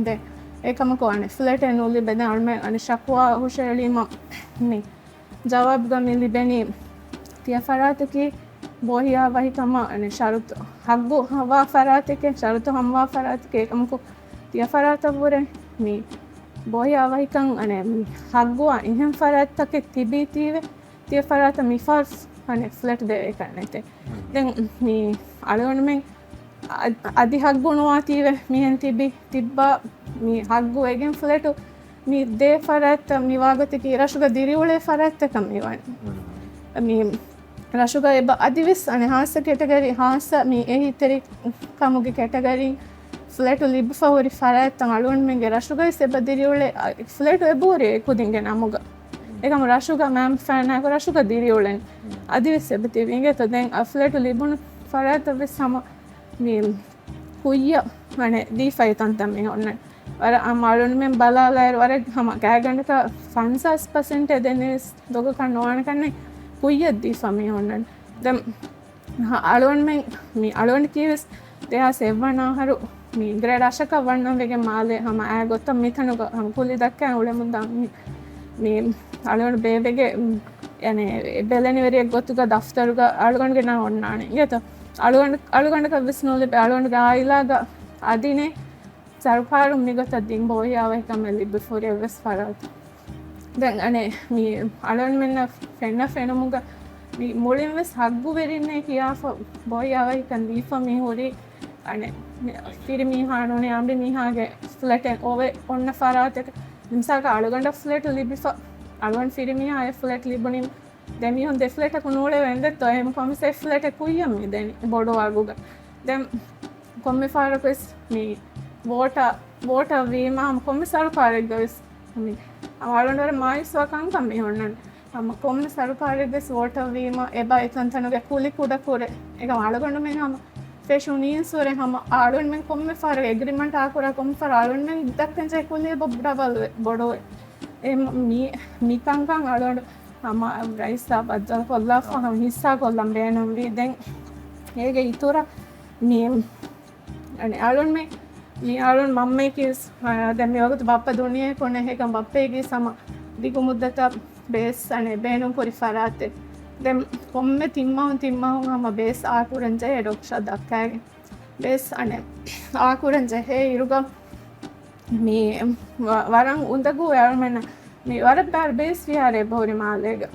ދެން އެކަމަކު އަނެ ފްލެޓެއް ނުލިބޭ. ދެން އަޅުމެން އަނެ ޝަކުވާ ހުށައެޅީމަ މި ޖަވާބުގަ މި ލިބެނީ ތިޔަ ފަރާތަކީ ބޯހިޔާ ވަހިކަމަށް އަނެ ޝަރުތު ހައްގު ހަވާ ފަރާތެކޭ، ޝަރުތު ހަމަވާ ފަރާތެކޭ. އެކަމަކު ތިޔަ ފަރާތަށްވުރެ މި ބޯހިޔާ ވަހިކަން އަނެ މި ހައްގުވާ އެހެން ފަރާތްތަކެއް ތިބީތީވެ ތިޔަ ފަރާތަށް މިފަހަރު އަނެ ފްލެޓް ދެވޭކަށް ނެތޭ. ދެން މި އަޅުގަނޑުމެން އަ، އަދި ހައްގު ނުވާތީވެ މިހެން ތިބި، ތިއްބާ މި ހައްގު ވެގެން ފްލެޓު މި ދޭ ފަރާތްތައް މި ވާގޮތަކީ ރަށުގަ ދިރިއުޅޭ ފަރާތްތަކަށް މި ވަނީ. މި ރަށުގަ އެބަ އަދިވެސް އަނެ ހާއްސަ ކެޓަގަރީ، ހާއްސަ މި އެހީތެރިކަމުގެ ކެޓަގަރީ ފްލެޓު ލިބިފަ ހުރި ފަރާތްތައް އަޅުގަނޑުމެންގެ ރަށުގަވެސް އެބަ ދިރިއުޅޭ، އަ، ފްލެޓު އެބަހުރި އެ ކުދިންގެ ނަމުގަ. އެކަމު ރަށުގަ މައިންބަފައިންނާއެކު ރަށުގަ ދިރިއުޅެން އަދިވެސް އެބަ ތިބި އިނގޭތޯ. ދެން އަ، ފްލެޓު ލިބުނު ފަރާތަށްވެސް ހަމަ މި ކުއްޔަށް އަނެ ދީފައި ތަންތަން މި އޮންނަން. ވަރަށް އަ، އަޅުންމެން ބަލާލާއިރު ވަރަށް ހަމަ ގާތްގަނޑަކަށް ފަންސާސް ޕަސެންޓެއް ދެންނެވިސް ދޮގަކަށް ނުވާނެ ކަންނެ ކުއްޔަށް ދީފަ މި އޮންނަން. ދެން އަ، އަޅުންމެން މި އަޅުން ކީވެސް ދެހާސް އެއްވަނަ އަހަރު މި ގްރޭޑް އަށަކަށް ވަންނަން ވެގެން މާލެ ހަމަ އާ ގޮތަށް މިތަނުގަ ހަމަ ކުލި ދައްކައި އުޅެމުންދާ މި، މި އަޅުގަނޑު ބޭބެގެ އެނެ ބެލެނިވެރިއެއް ގޮތުގަ ދަފްތަރުގަ އަޅުގަނޑުގެ ނަން އޮންނާނެ އިނގޭތޯ. އަޅުގަނޑު، އަޅުގަނޑަކަށް ވެސް ނުލިބޭ އަޅުގަނޑުގެ އާއިލާގަ އަދިނެ ސަރުކާރުން މިގޮތަށް ދިން ބޯހިޔާވަހިކަމެއް ލިބިފަ ހުރި އެއްވެސް ފަރާތެއް. ދެން އަނެ މި އަޅުގަނޑުމެންނަށް ފެންނަ ފެނުމުގަ މި މުޅިންވެސް ހައްގުވެރިންނޭ ކިޔާފަ ބޯހިޔާވަހިކަން ދީފަ މި ހުރީ. އަނެ މި ފިރިމީހާ ނޫނީ އަނބިމީހާގެ ފްލެޓެއް އޮވެ އޮންނަ ފަރާތެއް. މިސާލަކަށް އަޅުގަނޑަށް ފްލެޓު ލިބިފަ އަޅުގަނޑު ފިރިމީހާ އެއް ފްލެޓް ލިބުނީމަ ދެމީހުން ދެ ފްލެޓަކު ނޫޅެވޭ އެނދެއްތޯ؟ އެހެން ކޮންމެސް އެއް ފްލެޓެއް ކުއްޔަށް މި ދެނީ ބޮޑު ވާގުގަ. ދެން ކޮންމެ ފަހަރަކުވެސް މި ވޯޓަށް، ވޯޓަށް ވީމާ ހަމަ ކޮންމެ ސަރުކާރެއްގަވެސް މި އަޅުގަނޑު ވަރަށް މާޔޫސްވާ ކަންކަން މި އޮންނަން. ހަމަ ކޮންމެ ސަރުކާރެއްގެސް ވޯޓަށް ވީމަ އެބަ އެތަންތަނުގެ ކުލި ކުޑަކުރޭ. އެކަމް އަޅުގަނޑުމެން ހަމަ ފެށުނީންސުރެ ހަމަ އަޅުގަނޑުމެން ކޮންމެ ފަހަރަކު އެގްރިމަންޓް އާކުރާ ކޮންމެ ފަހަރަކު އަޅުގަނޑުމެން ދައްކަން ޖެހޭ ކުލި އެބަ ޑަބަލް ވޭ، ބޮޑުވޭ. އެ މި، މިކަންކަން އަޅުގަނޑު ހަމަ ރައީސް ބައްދަލުކޮށްލާފަ ހަމަ ހިއްސާކޮށްލަން ބޭނުންވީ. ދެން އޭގެ އިތުރަށް މި އަނެ އަޅުންމެ، މި އަޅުން މަންމައަކީސް، އަ، ދެން މިވަގުތު ބައްޕަ ދުނިޔެއަކުންނެ. އެކަމް ބައްޕައިގީސް ހަމަ ދިގު މުއްދަތަށް ބޭސް އަނެ ބޭނުންކުރި ފަރާތެއް. ދެން ކޮންމެ ތިންމަހުން ތިންމަހުން ހަމަ ބޭސް އާކުރަން ޖެހޭ ޑޮކްޓަރ ދައްކައިގެން. ބޭސް އަނެ އާކުރަން ޖެހޭ އިރުގަ މި ވަ-، ވަރަށް އުނދަގޫ އަޅުމެންނަށް މި ވަރަށް ބާރު ބޭސް ވިހާރަ އެބަހުރި މާލޭގަ،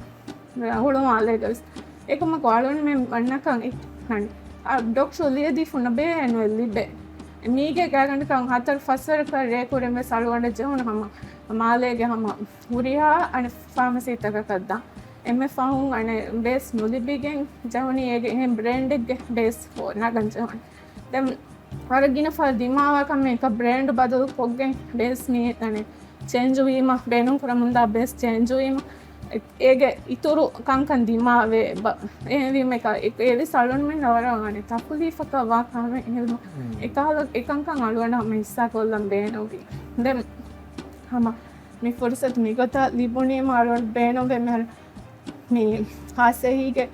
ހުޅު މާލޭގަ ވެސް. އެކަމަކު އަޅުންމެން ވަންނަކަން އެ، އަން، އަ، ޑޮކްޓަރު ލިޔެދީފުންނަ ބޭނުން ލިބޭ. މީގެ ގާގަނޑަކަށް ހަތަރު ފަސްވަރަކަށް ރޭކުރެން ވެސް އަޅުގަނޑަށް ޖެހުނު ހަމަ މާލޭގެ ހަމަ ހުރިހާ އަނެއް ފާމަސީތަކަކަށް ދާން. އެންމެ ފަހުން އަނެއް ބޭސް ނުލިބިގެން ޖެހުނީ އޭގެ އެހެން ބްރޭންޑެއްގެ ބޭސް ނަގަން ޖެހުނު. ދެން ވަރަށް ގިނަ ފަހަރު ދިމާވާ ކަމެއް އެކަ ބްރޭންޑް ބަދަލު ކޮށްގެން ބޭސް މި އަނެއް ޗޭންޖު ވީމަ، ބޭނުން ކުރަމުންދާ ބޭސް ޗޭންޖު ވީމަ، އެ-، އޭގެ އިތުރު ކަންކަން ދިމާވޭ ބަ-، އެހެންވީމަ އެކަ އެ-، އެވެސް އަޅުންމެންނަށް ވަރަށް އަނެއް ތަކުލީފަކަށް ވާ ކަމެއް. އެހެންވީމަ އެކަހަލަ އެކަންކަން އަޅުގަނޑަށް ހަމަ ހިއްސާ ކޮށްލަން ބޭނުންވީ. ދެން ހަމަ މި ފުރުސަތު މިގޮތަށް ލިބުނީމަ އަޅުގަނޑު ބޭނުންވޭ މިހާރު މި ޚާއްސަ އެހީގެ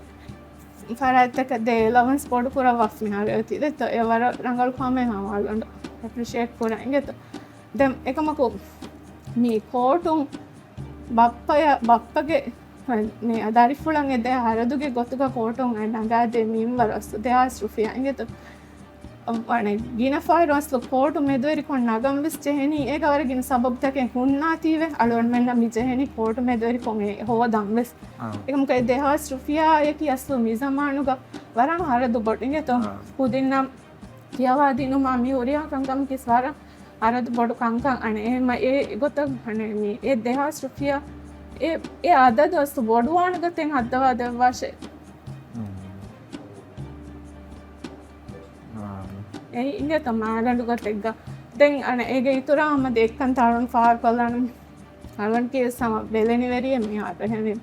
ފަރާތްތަކަށް ދޭ އެލަވަންސް ބޮޑު ކުރައްވަފަ މިހާރު އޮތީ. ދެއްތޯ އެ ވަރަށް ރަނގަޅު ކަމެއް ހަމަ އަޅުގަނޑު އެޕްރިޝިއޭޓް ކުރަން އިނގޭތޯ. ދެން އެކަމަކު މި ކޯޓުން ބައްޕަޔަ، ބައްޕަގެ މި ދަރިފުޅަށް އެ ދޭ ހަރަދުގެ ގޮތުގަ ކޯޓުން ނަގާދޭ މިންވަރު ދެހާސް ރުފިޔާ އިނގޭތޯ. އަނެއް ގިނަ ފަހަރު އަސްލު ކޯޓު މެދުވެރިކޮށް ނަގަން ވެސް ޖެހެނީ. އޭގަ ވަރަށް ގިނަ ސަބަބުތަކެއް ހުންނާތީވެ. އަޅުގަނޑުމެންނަށް މި ޖެހެނީ ކޯޓު މެދުވެރިކޮށް އެ ހޯދަން ވެސް. އާ. އެކަމަކު އެ ދެހާސް ރުފިޔާއަކީ އަސްލު މި ޒަމާނުގަ ވަރަށް ހަރަދު ބޮޑު އިނގޭތޯ. އާ. ކުދިންނަށް ކިޔަވާދިނުމާ މި ހުރިހާ ކަންކަމަކީ ވަރަށް ހަރަދު ބޮޑު ކަންކަން. އަނެއް އެހެންމަ އެ ގޮތަށް އަނެއް މި އެ ދެހާސް ރުފިޔާ އެ، އެ އަދަދު އަސްލު ބޮޑުވާނެ ގޮތެއް ހައްދަވާ ދެއްވާށޭ. އުން. އާ. އެ އިނގޭތޯ މާގަނޑު ގޮތެއްގަ. ދެން އަނެއް އޭގެ އިތުރާ ހަމަ ދެއްކަން ތާޅުން ފާހަގަކޮށްލާނަން. އަޅުގަނޑަކީ ވެސް ހަމަ ބެލެނިވެރިއެއް މިހާރު. އެހެންވީމަ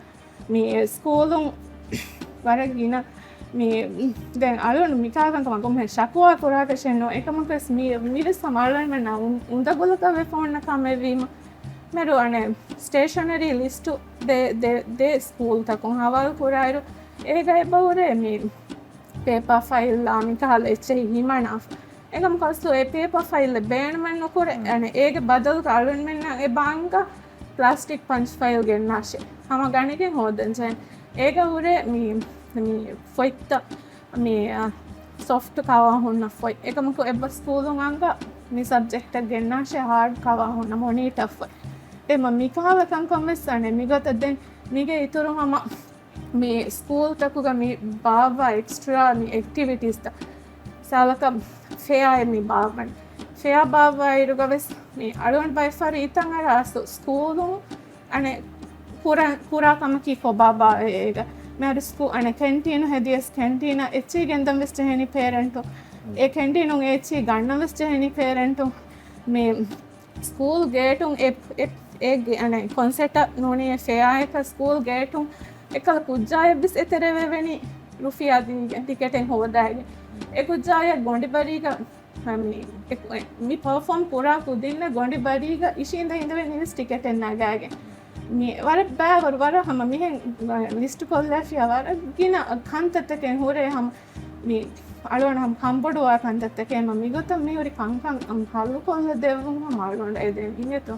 މި ސްކޫލުން ވަރަށް ގިނަ މި ދެން އަޅުގަނޑު މިކާކަންކަމަށް ކޮންމެހެން ޝަކުވާ ކުރާކަށެއް ނޫން. އެކަމަކުވެސް މި، މިވެސް ހަމަ އަޅުގަނޑުމެންނަށް އުނދަގުލަކަށް ވެފަ އޮންނަ ކަމެއްވީމަ. މިރު އަނެއް ސްޓޭޝަނަރީ ލިސްޓު ދޭ، ދޭ، ދޭ ސްކޫލްތަކުން ހަވާލު ކުރާއިރު، އޭގަ އެބަ ހުރޭ މި ޕޭޕާ ފައިލްއާ މިކަހަލަ އެއްޗެހި ހިމަނާފަ. އެކަމަކު އަސްލު އެ ޕޭޕާ ފައިލް ބޭނުމެއް ނުކުރޭ. އަނެއް އޭގެ ބަދަލުގަ އަޅުގަނޑުމެންނަށް އެ ބާންގަ ޕްލާސްޓިކް ޕަންޗް ފައިލް ގެންނާށޭ. ހަމަ ގަނެގެން ހޯދަންޖެހޭ. އޭގަ ހުރޭ މި، މި ފޮތްތައް މި، އަ، ސޮފްޓް ކަވާ ހުންނަ ފޮތް. އެކަމަކު އެއްބަސް ސްކޫލުން އަންގަ މި ސަބްޖެކްޓަށް ގެންނާށޭ ހާޑް ކަވާ ހުންނަ މޮނީޓަ ފޮތް. އެމަ މިކަހަލަ ކަންކަން ވެސް އަނެއް މިގޮތަށް ދެން މީގެ އިތުރު ހަމަ މި ސްކޫލްތަކުގަ މި ބާއްވާ އެކްސްޓްރާ މި އެކްޓިވިޓީސްތައް. މިސާލަކަށް ފެއާއެއް މި ބާއްވަން. ފެއާ ބާއްވާއިރުގަ ވެސް މި އަޅުގަނޑު ބައެއް ފަހަރު ހިތަށް އަރާ ސް-، ސްކޫލުން އަނެއް ކުރާ، ކުރާ ކަމަކީ ކޮބާބާ އޭގަ. މިހާރު ސްކޫ-، އަނެއް ކެންޓީނު ހެދިޔަސް ކެންޓީނަށް އެއްޗިހި ގެންދަން ވެސް ޖެހެނީ ޕޭރެންޓު. އެ ކެންޓީނުން އެއްޗިހި ގަންނަން ވެސް ޖެހެނީ ޕޭރެންޓު. މި ސްކޫލް ގޭޓުން އެ، އެ، އެ ގެ-، އަނެއް ކޮންސެޓަށް ނޫނީ އެ ފެއާއަކަށް ސްކޫލް ގޭޓުން އެކަލަ ކުއްޖާއެއްވެސް އެތެރެވެވެނީ ރުފިޔާ ދީގެން ޓިކެޓެއް ހޯދާގެން. އެ ކުއްޖާއަށް ގޮނޑި ބަރީގަ މި، އެ، މި ޕަރފޯމް ކުރާ ކުދިންނަށް ގޮނޑި ބަރީގަ އިށީނދެ އިނދެވެނީވެސް ޓިކެޓެއް ނަގާގެން. މި ވަރަށް ބައިވަރު ވަރަށް ހަމަ މިހެން ލިސްޓު ކޮށްލާފިޔާ ވަރަށް ގިނަ ކަންތައްތަކެއް ހުރޭ ހަމަ މި އަޅުގަނޑު ހަމަ ކަންބޮޑުވާ ކަންތައްތަކެއް މިގޮތަށް މިހުރި ކަންކަން ހައްލުކޮށްލަ ދެއްވުން ހަމަ އަޅުގަނޑު އެދެން އިނގޭތޯ.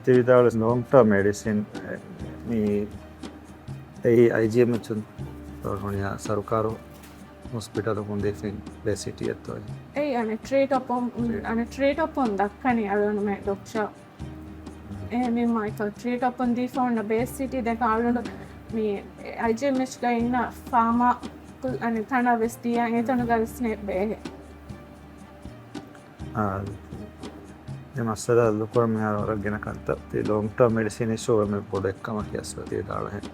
ތި ވިދާޅުވެސް ލޯންގް ޓާމް މެޑިސިން މި އެއީ އައިޖީއެމްއެޗުން ހުންނަ ސަރުކާރު ހޮސްޕިޓަލަކުން ދީފިން ބޭސް ސިޓީއެއްތޯ؟ އެއީ އަނެއް ޓްރީޓް އަޕުން، ޓްރީޓް. އަނެއް ޓްރީޓް އަޕުން ދައްކަނީ އަޅުގަނޑުމެ ޑޮކްޓަރ. އެހެންވީމަ އެކަ ޓްރީޓް އަޕުން ދީފަ އޮންނަ ބޭސް ސިޓީ ދެކަ އަޅުގަނޑު މި އައިޖީއެމްއެޗްގަ އިންނަ ފާމާ އަނެއް ތަނަށް ވެސް ދިޔަ އެތަނުގަ ވެސް ނެއްބޭހެ. އާ، އެ މައްސަލަ ހައްލުކުރަން މިހާރު ވަރަށް ގިނަ ކަންތައް. ތި ލޯންގް ޓާމް މެޑިސިން އިޝޫ އެންމެ ބޮޑު އެއްކަމަކީ އަސްލު ތި ވިދާޅުހެން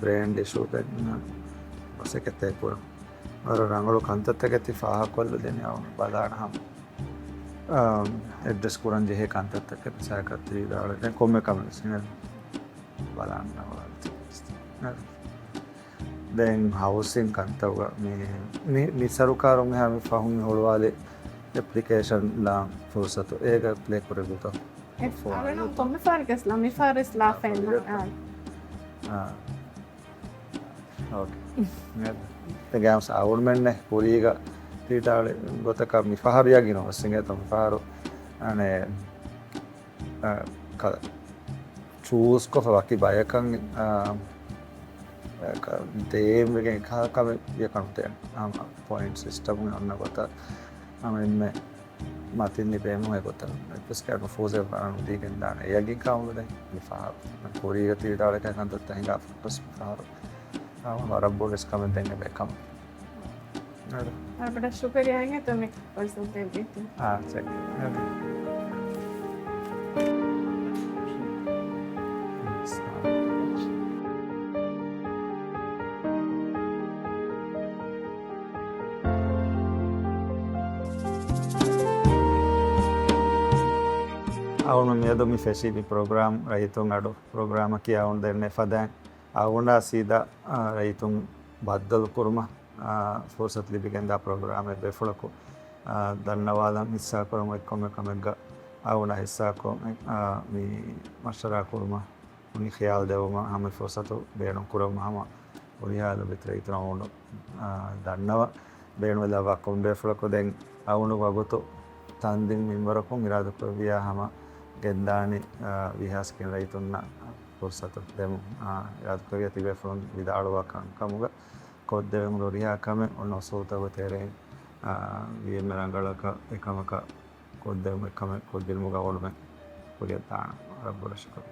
ބްރޭންޑް އިޝޫ ދެން މަސައްކަތްތައް ކުރަން. ވަރަށް ރަނގަޅު ކަންތައްތަކެއް ތި ފާހަގަކޮށްލަ ދެން އަވަން ބަލާނަ ހަމަ، އާ، އެޑްރެސް ކުރަން ޖެހޭ ކަންތައްތަކެއް މިސާލަކަށް ތި ވިދާޅު ދެން ކޮންމެ ކަމެއް ވެސް ބަލާނަ ދެން ހައުސިން ކަންތައްގަ މި، މި، މި ސަރުކާރުން އެހާ މި ފަހުން މި ހުޅުވާލި އެޕްލިކޭޝަން ލާން ފުރުސަތު އޭގަ ޕްލޭ ކުރެއްވިތޯ؟ އެ، އަޅުގަނޑު ކޮންމެ ފަހަރަކަސް ލާ މި ފަހަރަސް ލާ ފެންނަ. އާ. އާ. އޯކޭ. ދެން ގާމްސް އަޅުގަނޑުމެންނެ ކުރީގަ ތި ވިދާޅުވި ގޮތަކަށް މި ފަހަރު ޔަގީނު އޮއްސިނގޭތޯ މި ފަހަރު އަނެއް އަ، ކަ-، ޗޫސްކޮށްފަ ވަކި ބަޔަކަށް، އަ، އަ، ކަ-، ދޭންވެގެން ކަ-، ކަމެއް ވިޔަކަން ނުދޭން. ހަމަ ޕޮއިންޓް ސިސްޓަމުން އޮންނަ ގޮތަށް ހަމަ އެންމެ މަތިން ލިބޭނު އެގޮތަށް އެއްވެސް ކައިރި ނުފޫޒެއް ވާން ނުދީގެން ދާނެ. އެ ޔަގީންކަމުގަ ދެން މި ފަހަރު ކުރީގަ ތި ވިދާޅުވި ކަންތައްތައް ހިނގާފަ ވެސް މި ފަހަރު ހަމަ ވަރަށް ބޮޑު ވެސް ކަމެއް ދެން އެބަ ކަމަށް. ވަރަށް ބޮޑަށް ޝުކުރިއްޔާ އިނގޭތޯ މި ފުރުސަތު ދެއްވީތީ. އާ، ޗެކް. އަޅުގަނޑު މިއަދު މި ފެށި މި ޕްރޮގްރާމް ރައްޔިތުން އަޑު ޕްރޮގްރާމަކީ އަޅުގަނޑު ދެންނެވި ފަދައިން އަޅުގަނޑާ ސީދާ، އާ، ރައްޔިތުން ބައްދަލު ކުރުމަށް، އާ، ފުރުސަތު ލިބިގެންދާ ޕްރޮގްރާމެއް. ބޭފުޅަކު، އާ، ދަންނަވާލަން ހިއްސާކުރަމުން އެއްކޮންމެ ކަމެއްގަ އަޅުގަނޑާ ހިއްސާކޮށް، އާ، މި މަޝްވަރާ ކުރުމަށް ނި ޚިޔާލު ދެވުމަށް ހަމަ ފުރުސަތު ބޭނުން ކުރައްވުމަށް ހަމަ ހުރިހާ ލޮބިތެރި އިތުރަށް އަޅުގަނޑު، އާ، ދަންނަވަން. ބޭނުންވެލާ ވައްކަމުން ބޭފުޅަކު ދެން އަޅުގަނޑު ވަގުތު ތަންދިން މިންވަރަކުން އިރާދަކުރެއްވިޔާ ހަމަ ގެންދާނީ، އާ، ވީހާވެސް ކިން ރައްޔިތުންނަށް ފުރުސަތު ދެމުން، އާ، އިރާދަކުރެއްވިޔާ ތިބޭފުޅުން ވިދާޅުވާ ކަންކަމުގަ ކޮށްދެވެމުން ހުރިހާ ކަމެއް އޮންނަ އުސޫލުތަކުގެ ތެރެއިން، އާ، ވީމެ ރަނގަޅަކަށް އެކަމަކަށް ކޮށްދެވުމަށް ކަމެއް ކޮށްދިނުމުގަ އޮޅުމެއް ކުރިއަށް ދާނަން. ރައްބު ރަށަކަށް.